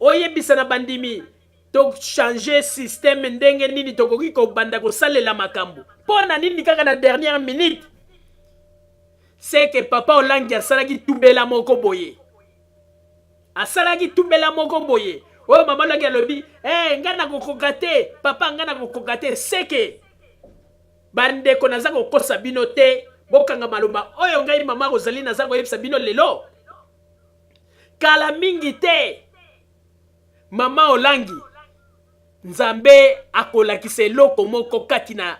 oyebisa na bandimi tochange systeme, ndenge nini tokoki kobanda kosalela makambo? Mpo na nini kaka na dernière minute? Seke papa Olangi asalaki tubela moko boye, asalaki tubela moko boye oyo mama Olangi alobi hey, ngai nakokoka te papa, ngai nakokoka te. Seke bandeko, naza kokosa bino te, bokanga maloba oyo ngai mama Rosalie naza koyebisa bino lelo. Kala mingi te, mama Olangi, Nzambe akolakisa eloko moko kati na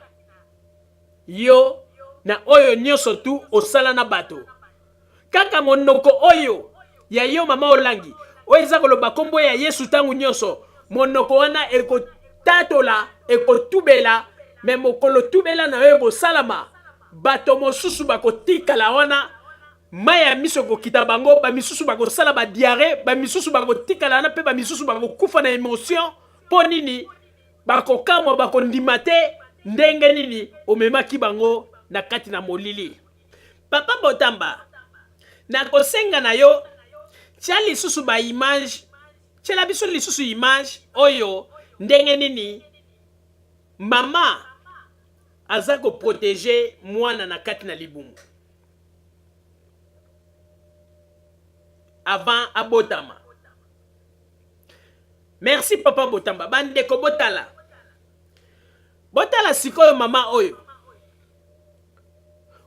yo na oyo nyonso tu osala na bato. Kaka monoko oyo ya yo mama Olangi oyo eza koloba nkombo ya Yesu ntango nyonso, monoko wana ekotatola, ekotubela. Me mokolo tubela na yo ekosalama, bato mosusu bakotikala wana, mai ya miso ekokita bango, bamisusu bakosala badiare, bamisusu bakotikala wana, mpe bamisusu bakokufa na emotion. Mpo nini? Bakokamwa, bakondima te ndenge nini omemaki bango na kati na molili. Papa Botamba, nakosenga na yo tia lisusu ba image, tiela biso lisusu image oyo ndenge nini mama aza koprotege mwana na kati na libumu avant abotama. Merci papa Botamba. Bandeko, botala, botala sikoyo mama oyo,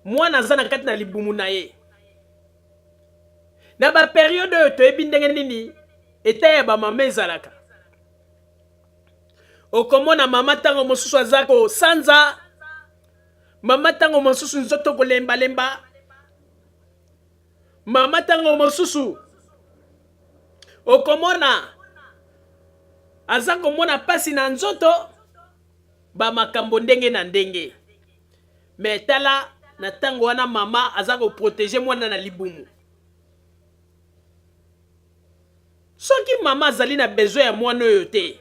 mwana aza na kati na libumu na ye. Na baperiode oyo toyebi ndenge nini eta ya bamama ezalaka. Okomona mama ntango mosusu aza kosanza, mama ntango mosusu nzoto kolembalemba, mama ntango mosusu okomona aza komona mpasi na nzoto, bamakambo ndenge na ndenge. Me tala na ntango wana mama aza koprotege mwana na libumu. Soki mama azali na besoin ya mwana oyo te,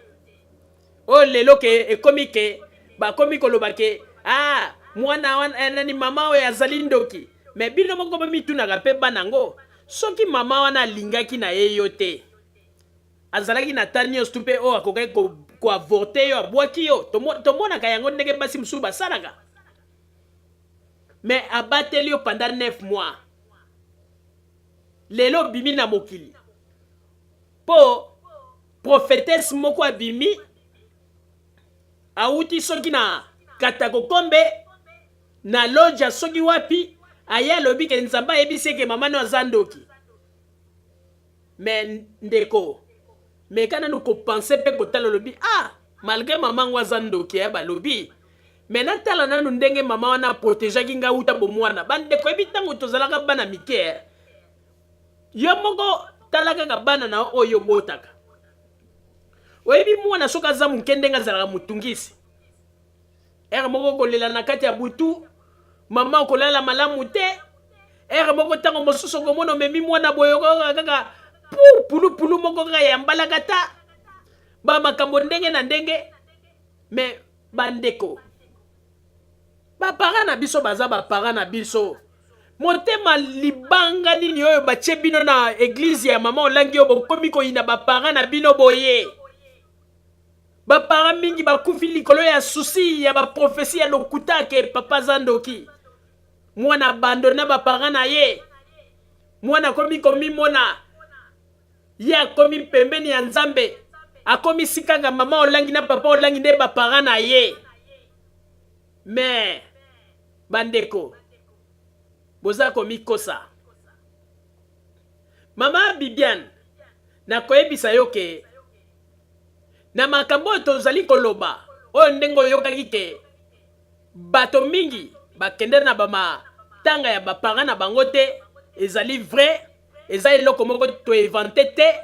oyo lelo ke ekomi ke bakomi koloba ke ah, mwana wana eh, nani, mama oyo azali ndoki. Me bino moko bomitunaka mpe bana yango, soki mama wana alingaki na ye yo te, azalaki na ta nyonso tu mpe oyo akokaki koavorte ko yo, abwaki yo. Tomonaka yango ndenge basi mosusu basalaka. Me abateli yo pendant 9 mois. Lelo obimi na mokili mpo prophetesse moko abimi awuti soki na katakokombe na loja soki wapi, aye alobi ke Nzambe ayebisi ye ke mama no aza ndoki. Mais ndeko, meka nanu ko penser pe kotala olobi ah malgre mama ngo aza ndoki eh balobi mais natala nanu ndenge mama wana a protegeaki nga wuta bomwana. Bandeko yebi ntango tozalaka bana mike eh, yo moko tala kaka bana na yo oyo obotaka. Oyebi mwana soki aza moke ndenge azalaka motungisi. Heure moko okolela na kati ya butu, mama okolala malamu te. Heure moko ntango mosusu okomona omemi mwana boye okoyoka kaka pu pulupulu moko kaka ya mbalakata, ba makambo ndenge na ndenge. Mais bandeko, ba parents na biso baza ba parents na biso. Motema libanga nini oyo batie bino na eglise ya mama Olangi oyo bokomi koyina ba parents na bino boye? Ba parents mingi bakufi likolo ya souci ya ba prophetie ya lokuta ke papa aza ndoki. Mwana abandonna ba parents na ye. Mwana akomi komimona ye akomi pembeni ya Nzambe. Akomisi kaka mama Olangi na papa Olangi nde ba parents na ye. Mais bandeko boza komikosa. Mama Bibiane, nakoyebisa yo ke Na makambo oyo tozali koloba, oyo ndenge oyokaki ke bato mingi bakende na ba matanga ya ba parents na bango te, ezali vrai, eza eloko moko to inventer te,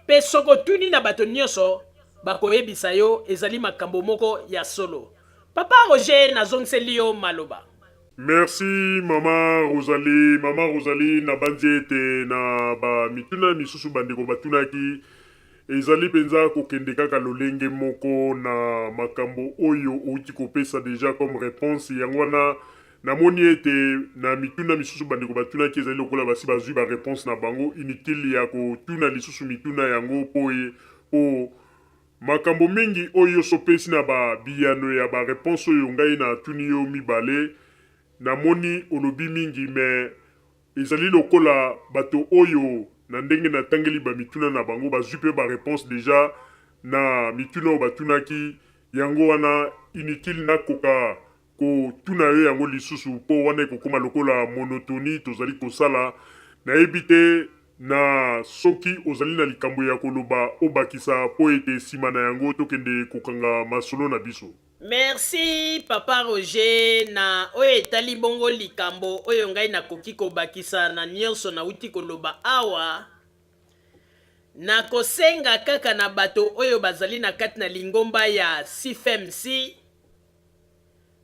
pe soki otuni na bato nionso bakoyebisa yo ezali makambo moko ya solo. Papa Roger nazongiseli yo maloba. Merci mama Rosalie, mama Rosalie nabanzi ete na ba mituna misusu bandeko batunaki Ezali penza kokende kaka lolenge moko na makambo oyo owuti kopesa dejà comme reponse, yango wana namoni ete na mituna misusu bandeko batunaki ezali lokola basi bazui ba reponses na bango, inutile ya kotuna lisusu mituna yango po po makambo mingi oyo yo osopesi na ba biyano ya ba reponses oyo ngai natuni yo mibale, namoni olobi mingi mais Ezali lokola bato oyo na ndenge natangeli ba mituna na bango bazui pe ba reponses dejà na mituna oyo batunaki, yango wana inutile nakoka kotuna yo yango lisusu po wana ekokoma lokola monotonie tozali kosala. Nayebi te na soki ozali na likambo ya koloba obakisa po ete sima na yango tokende kokanga masolo na biso. Merci papa Roger na oyo etali bongo likambo oyo ngai nakoki kobakisa na nionso nawuti koloba awa, nakosenga kaka na bato oyo bazali na kati na lingomba ya CFMC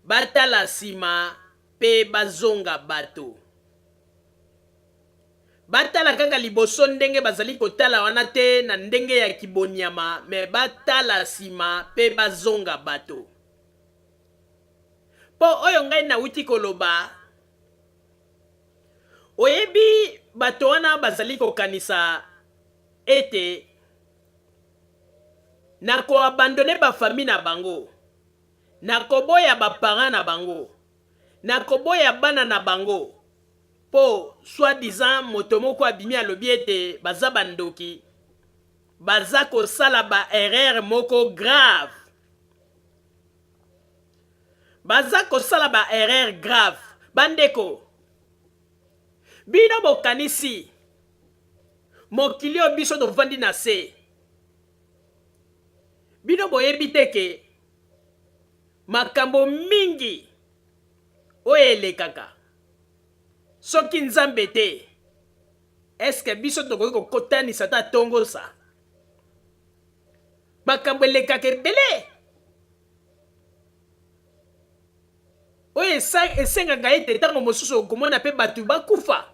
batala sima pe bazonga bato. Batala kaka liboso ndenge bazali kotala wana te na ndenge ya kibonyama mais batala sima pe bazonga bato. Po oyo ngai nawuti koloba, oyebi bato wana bazali kokanisa ete na ko abandonner ba famille na bango, na koboya ba parents na bango, na koboya bana na bango, Po soit disant moto moko abimi alobi ete baza ba ndoki, baza kosala ba erreur moko grave. Baza kosala ba erreur grave. Ba ndeko, bino bokanisi mokili oyo biso tovandi na se, bino boyebi te ke makambo mingi oyo elekaka Soki Nzambe te, est-ce que biso tokoki kokotanisa ata tongo sa? Makambo elekaka ebele oyo esengaka ete ntango mosusu okomona mpe bato bakufa,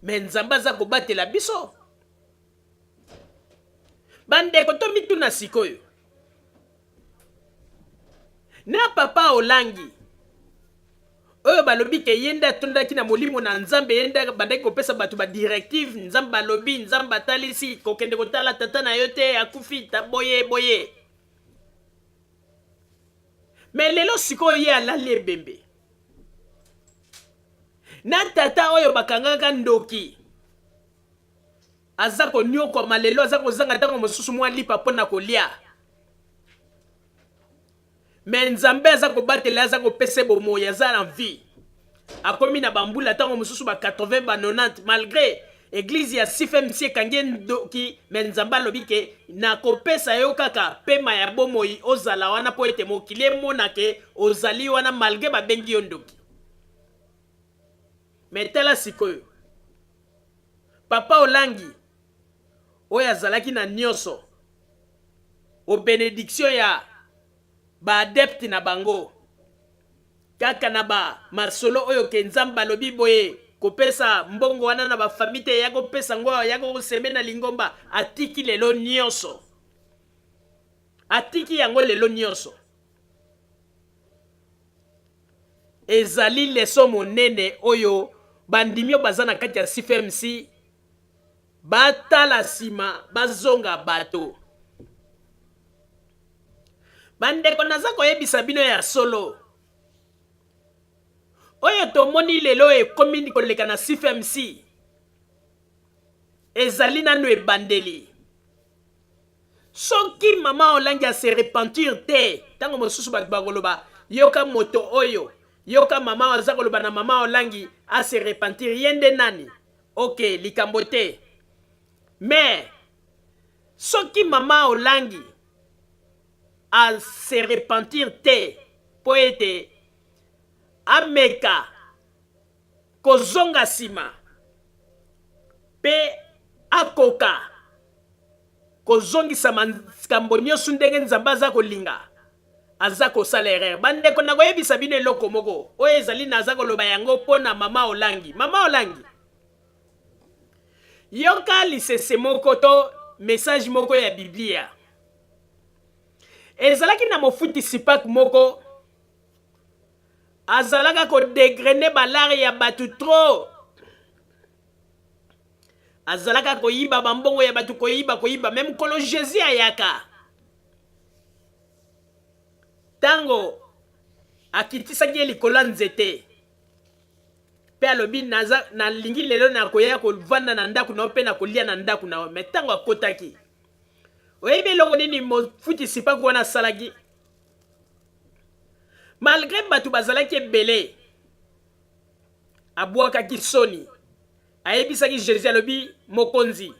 me Nzambe aza kobatela biso. Bandeko, tomituna sikoyo na papa Olangi oyo balobi ke ye nde atondaki na molimo na Nzambe, ye nde abandaki kopesa bato ba directive, Nzambe alobi, Nzambe atalisi, kokende kotala tata na yo te, akufi, ta boye boye. Me lelo sikoyo ye alali ebembe na tata oyo bakangaka ndoki. Aza konyokwama lelo, aza kozanga ntango mosusu mwa lipa mpo na kolia. Mais Nzambe aza kobatela, aza kopesa bomoi, aza na vie. Akomi na bambula ntango mosusu ba 80 ba 90 malgré eglise ya CFMC ekangi ye ndoki, mais Nzambe alobi ke nakopesa yo kaka pema ya bomoi ozala wana mpo ete mokili emona ke ozali wana malgré babengi yo ndoki. Mais tala sikoyo Papa Olangi oyo azalaki na nioso o benediction ya ba adeptes na bango kaka na ba masolo oyo ke Nzambe alobi boye kopesa mbongo wana na ba famille te ya kopesa ngo ya koseme na lingomba atiki lelo nioso atiki yango lelo nioso Ezali leçon monene oyo bandimi oyo baza na kati ya CFMC batala sima bazonga bato. Bandeko naza koyebisa bino ya solo oyo tomoni lelo ekomi koleka na CFMC ezali nanu ebandeli. Soki mama Olangi a se repentir te, tango mosusu bato bakoloba yoka moto oyo, yoka mama aza koloba na mama Olangi a se repentir, ye nde nani? Ok, likambo te. Mais soki mama Olangi a se repentir te mpo ete ameka kozonga sima mpe akoka kozongisa makambo nyonso ndenge Nzambe aza kolinga, aza kosala erreur. Bandeko, nakoyebisa bino eloko moko oyo ezali naza koloba yango mpo na mama Olangi. Mama Olangi, yoka lisese moko to message moko ya Biblia. Ezalaki na mofutisi pak moko azalaka ko degrene balare ya bato trop azalaka koyiba bambongo ya bato koyiba koyiba me mokolo jesus ayaka ntango akitisaki ye likolo ya nzete mpe alobi nalingi lelo nakoya kovanda na ndako na yo mpe nakolia na ndako na yo me ntango akotaki oyebi eloko nini mofutisi mpaku wana asalaki Malgre bato bazalaki ebele, abwakaki soni. Ayebisaki Jesus, alobi, Mokonzi,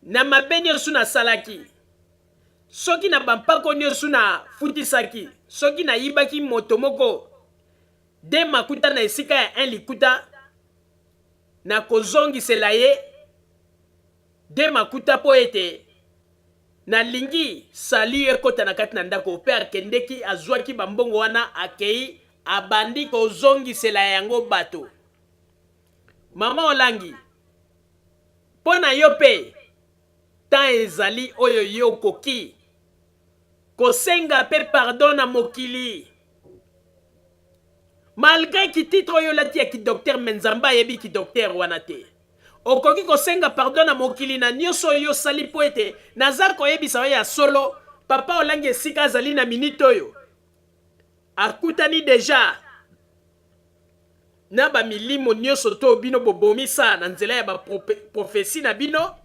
na mabe nyonso nasalaki, soki na bampako nyonso nafutisaki, soki nayibaki moto moko de makuta na esika ya un likuta, nakozongisela ye de makuta mpo ete Nalingi salut ekota na kati na ndako pe akendeki azuaki ba mbongo wana akeyi abandi kozongisela yango bato. Maman Olangi po na yo pe temps ezali oyo yo okoki kosenga pe pardon na mokili malgre ki titre oyo olati ya ki docteur mais Nzambe ayebi ki docteur wana te. Okoki kosenga pardon na mokili na nioso oyo osali mpo ete naza koyebisa yo ya solo papa olangi esika azali na minute oyo akutani deja na ba milimo nioso to bino bobomisa na nzela ya ba prophetie na bino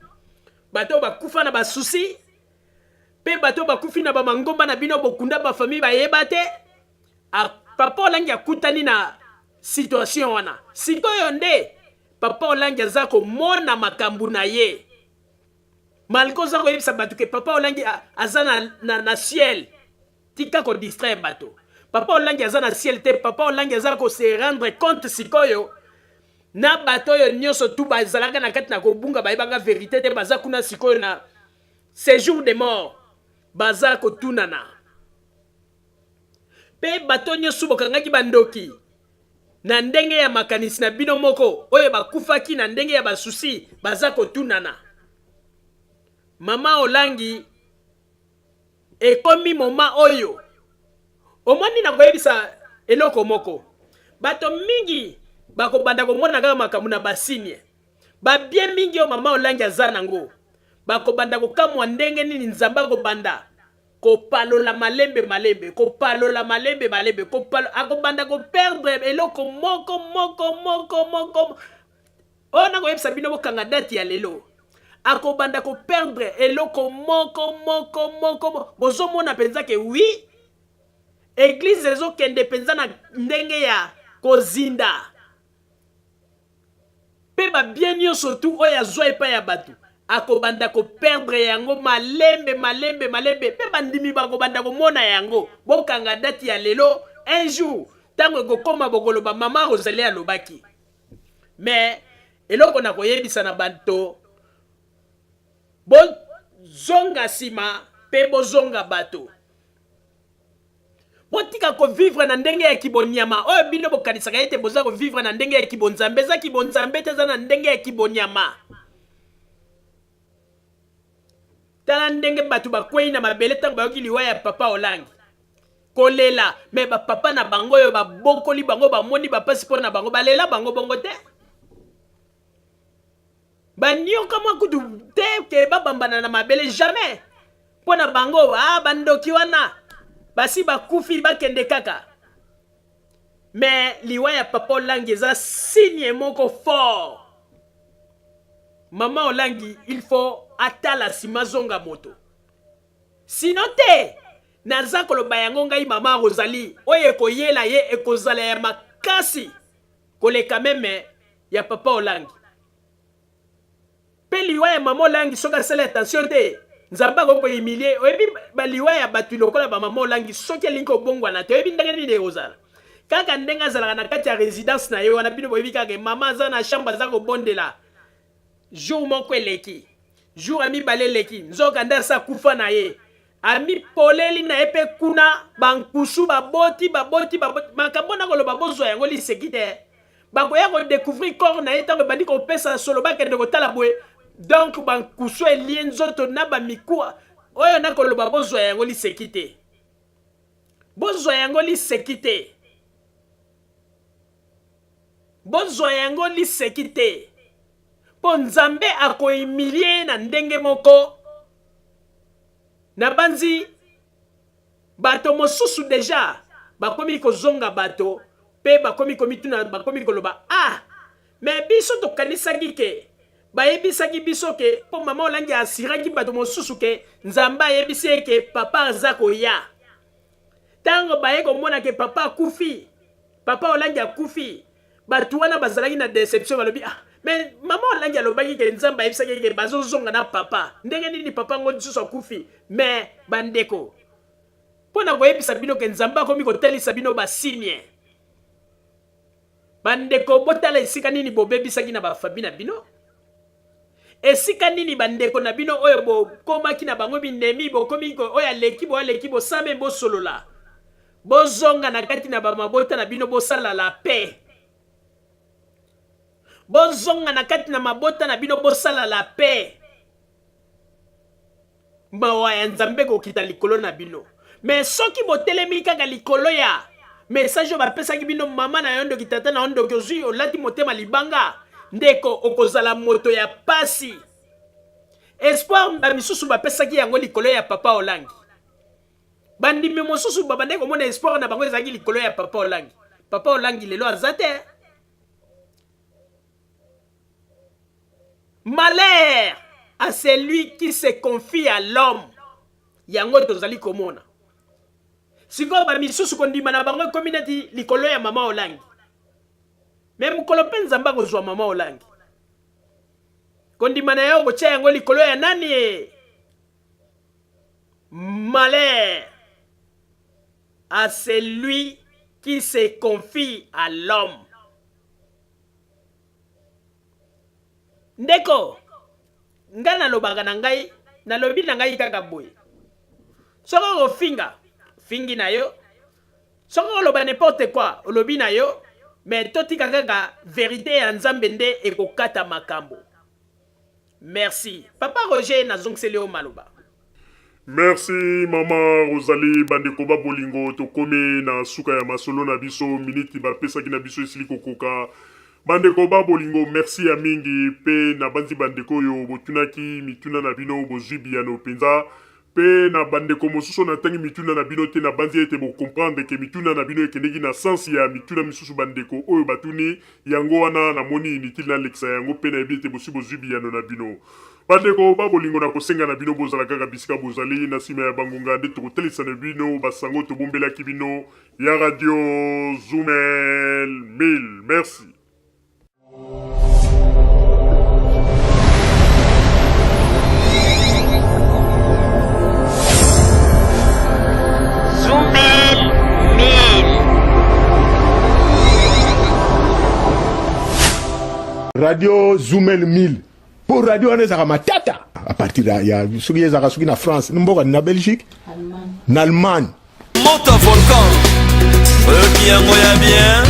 bato oyo bakufa na ba souci mpe bato oyo bakufi na ba mangomba na bino bokunda ba famille bayeba te papa olangi akutani na situation wana sikoyo nde Papa Olangi aza komona makambu na ye. Malgre oza koyebisa bato ke Papa Olangi aza na, na, na ciel. Tika ko distraire bato. Papa Olangi aza na ciel te. Papa Olangi aza ko se rendre compte sikoyo na bato oyo nyonso tu bazalaka na kati na kobunga bayebaka verite te baza kuna sikoyo na séjour de mort baza kotunana mpe bato nyonso bokangaki bandoki na ndenge ya makanisi na bino moko oyo bakufaki na ndenge ya basusi baza kotunana. Mama Olangi ekomi moma oyo omoni nakoyebisa eloko moko bato mingi bakobanda komona kaka makambo na basigne babie mingi oyo mama Olangi aza nango bakobanda kokamwa ndenge nini Nzambe akobanda Kopalola malembe malembe, kopalola malembe malembe, kopalo, akobanda ko perdre eloko moko moko moko moko. Oyo nakoyebisa bino bokanga date ya lelo. Akobanda ko perdre eloko moko moko moko bozomona mpenza ke oui eglise ezokende mpenza na ndenge ya kozinda mpe babien nyonso tu oyo azwa epai ya bato akobanda koperdre yango malembe malembe malembe mpe bandimi bakobanda komona yango. Bokanga date ya lelo, un jour ntango ekokoma bokoloba mama Rosalie alobaki. Mais eloko nakoyebisa na bato, bozonga nsima mpe bozonga bato. Botika ko vivre na ndenge ya kibonyama oyo bino bokanisaka ete boza ko vivre na ndenge ya kibonzambe. Eza kibonzambe te, eza na ndenge ya kibonyama. Tala ndenge bato bakwei na mabele ntango bayoki liwa ya papa Olangi. Kolela, me bapapa na bango oyo babokoli bango bamoni bapasi mpo na bango, balela bango bongo te. Baniokama kutu te ke babambana na mabele jamais. Mpo na bango ah, bandoki wana basi bakufi bakende kaka. Mais liwa ya papa Olangi eza signe moko fort. Mama Olangi il faut atala nsima azonga moto. Sinon te naza koloba yango ngai mama Rosalie oyo ekoyela ye ekozala ya makasi koleka meme ya papa Olangi. Pe liwa ya mama Olangi soki asali attention te Nzambe akoki ko humilier. Oyebi ba liwa ya batu lokola ba mama Olangi soki alingi kobongwana te oyebi ndenge nini ekozala? Kaka ndenge azalaka na kati ya residence na ye wana bino boyebi kaka mama aza na chambre aza kobondela jour moko eleki jour ya mibale eleki nzoka nde asi akufa na ye amipoleli na ye mpe kuna bankusu baboti baboti baboti makambo nakoloba bozwa yango liseki te bakoya kodecouvrir corps na ye ntango ebandi kopesa solo bakende kotala boye donc bankusu elie nzoto na bamikuwa oyo nakoloba bozwa yango liseki te bozwa yango liseki te bozwa yango liseki te mpo nzambe akohumilie ye na ndenge moko nabanzi bato mosusu deja bakomi kozonga bato mpe bakomi komituna bakomi koloba ah me biso tokanisaki ke bayebisaki biso ke mpo mama olangi asiraki bato mosusu ke nzambe ayebisi ye ke papa aza koya ntango baye komona ke papa akufi papa olangi akufi Bato wana bazalaki na deception, balobi ah mais mama Olangi alobaki ke Nzambe ayebisaki ke bazozonga na papa, ndenge nini papa ngo lisusu akufi? Mais bandeko, mpo na koyebisa bino ke Nzambe akomi kotalisa bino ba signe. Bandeko, botala esika nini bobebisaki na ba famille na bino, esika nini bandeko na bino oyo bokomaki na bango binemi, bokomi oyo aleki boyo aleki, bosame bosolola. Bozonga na kati na ba mabota na bino bosala la paix. Bozonga na kati na mabota na bino bosala la paix. Mawa ya Nzambe ekokita likolo na bino. Mais soki botelemi kaka likolo ya message oyo bapesaki bino mama na yo ndoki tata na yo ndoki ozwi olati motema libanga ndeko okozala moto ya pasi. Espoir ba misusu bapesaki yango likolo ya papa Olangi. Bandimi mosusu babandaki komona espoir na bango ezalaki likolo ya papa Olangi. Papa Olangi lelo aza te. Malheur à celui qui se confie à l'homme. Yango tozali komona. Sikoyo ba misusu kondima na bango ekomi neti likolo ya mama Olangi. Me mokolo mpe Nzambe akozwa mama Olangi. Kondima na yo okotia yango likolo ya nani e? Malheur à celui qui se confie à l'homme. Ndeko, ngai nalobaka na ngai, nalobi na ngai kaka boye. Soki okofinga, fingi na yo. Soki oloba n'importe quoi, olobi na yo, mais totika kaka verite ya Nzambe nde ekokata makambo. Merci papa Roger nazongiseli yo maloba. Merci mama Rosalie bandeko ba bolingo tokomi na suka ya masolo na biso miniti bapesaki na biso esili kokoka bandeko ba bolingo merci ya mingi pe nabanzi bandeko oyo botunaki mituna na bino bozwi biyano mpenza. Pe na bandeko mosusu oyo natangi mituna na bino te, nabanzi ete bo comprendre que mituna na bino ekendeki na sens ya mituna misusu bandeko oyo batuni, yango wana namoni inutile nalekisa yango pe nayebi ete bosi bozui biyano na bino. Bandeko ba bolingo nakosenga na bino bozala kaka bisika bozali, na sima ya bangonga nde tokotalisa na bino ba sango tobombelaki bino ya radio Zumel 1000. Merci. Radio Zumel 1000 po radio wana ezalaka matata à partir ya soki ezalaka soki na France mboka na Belgique na Allemagne Moto volcan oyoki yango ya bien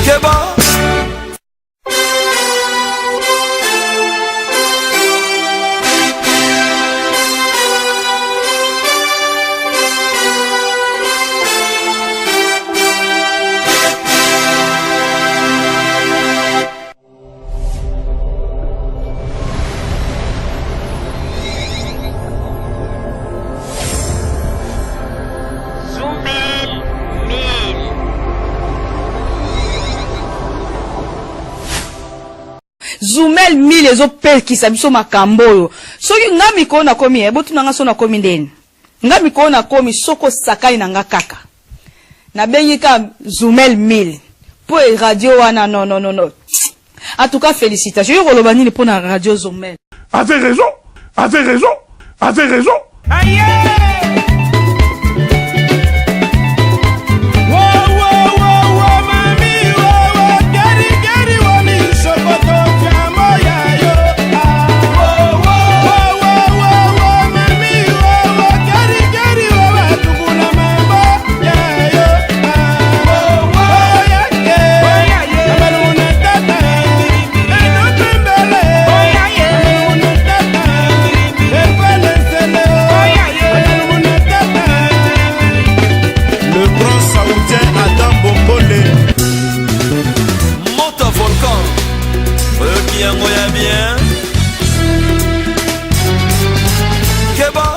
keba. Zumel 1000 ezopekisa biso makambo oyo. Soki nga mikolo nakomi eh, botuna nga so nakomi ndeni. Nga mikolo nakomi soki osakani na nga kaka. Nabengi ka Zumel 1000 po e radio wana non non non non. En tout cas felicitations. Yo koloba nini pona radio Zumel? Avait raison, avait raison, avait raison. Le grand saoudien Adam Bombole. Moto volcan oyoki yango ya bien keba.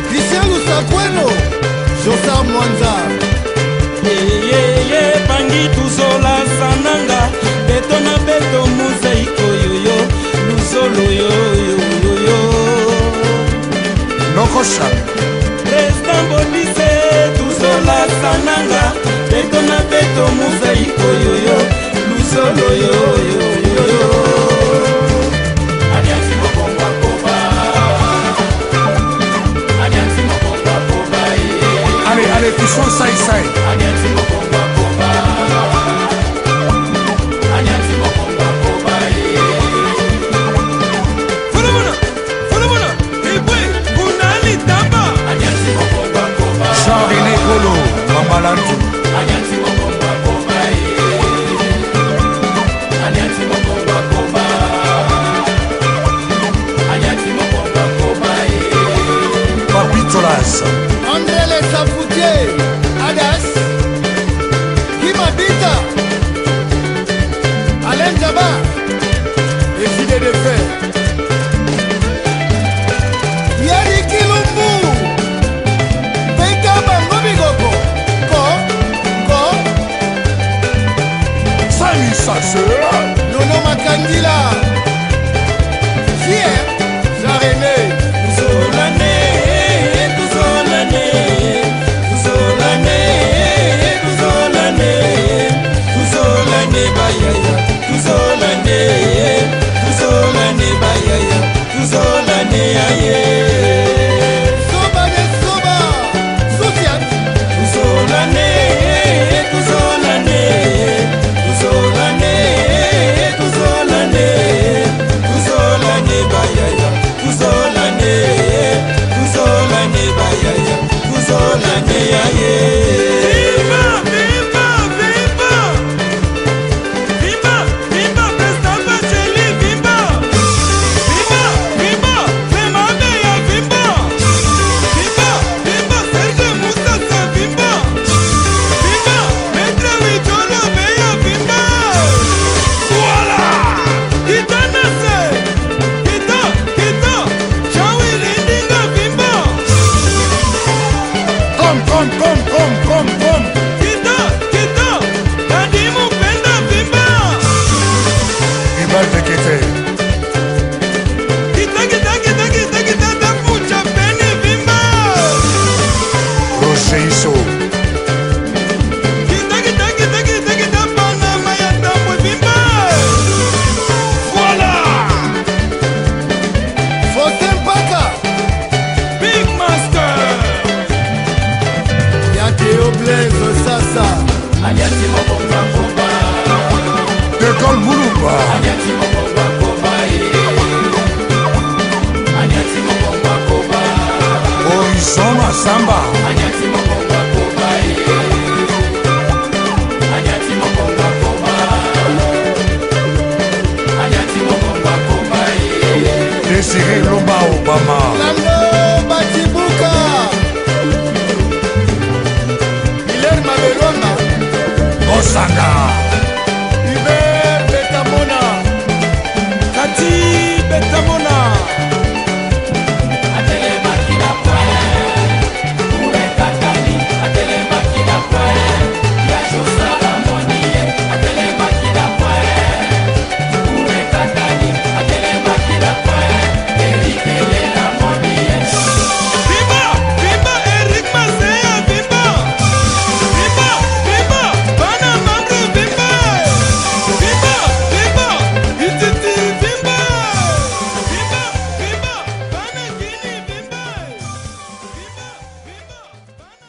Christian Lusakweno, Josar Mwanza. Yeye pangi tuzola sananga beto na beto mozaiko yoyo luzolo yoyoyoyo Nokosha. President Bolise tuzola sananga beto na beto mozaiko yoyo luzolo yoyoyoyo. Allez, allez, touchons ça, ça. Fulumuna, fulumuna, ibwe, unali tamba. Paul Mulumba. Horizon Masamba. Désiré Lomba Obama. Lando Batibuka. Hilaire Mabelwanga. Osanga. Hubert Betamona. Kati Betamona. Vimba, vimba, Eric Masea, vimba. Vimba, vimba, bana mambre, vimba. Vimba, vimba, ititi, vimba. Vimba, vimba, bana Guinea, vimba. Vimba, vimba, bana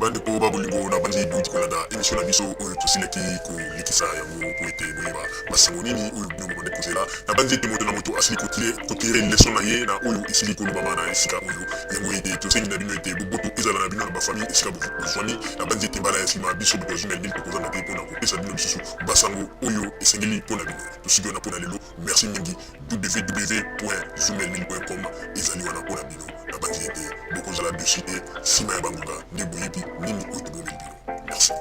Bandeko ba bolingo, na bandi bouti kolanda émission na biso oyo tosilaki kolekisa yango po ete boyeba basango nini oyo bino bobande kozela. Na bandi ete moto na moto asili kotirer leçon na ye na oyo esili kolobama na esika oyo. Yango ete tosengi na bino ete boboto ezala na bino na bafamille esika bozwami. Na bandi ete mbala ya nsima, biso bato ya Zumel 1000 tokozanga te mpona kopesa bino lisusu basango oyo esengeli mpo na bino. Tosiki wana mpo na lelo. Merci mingi. www.zumel1000.com ezali wana mpo na bino. Na bandi ete bokozala dessus te nsima ya bangonga nde boyebi nini oyo tobomeli bino. Merci.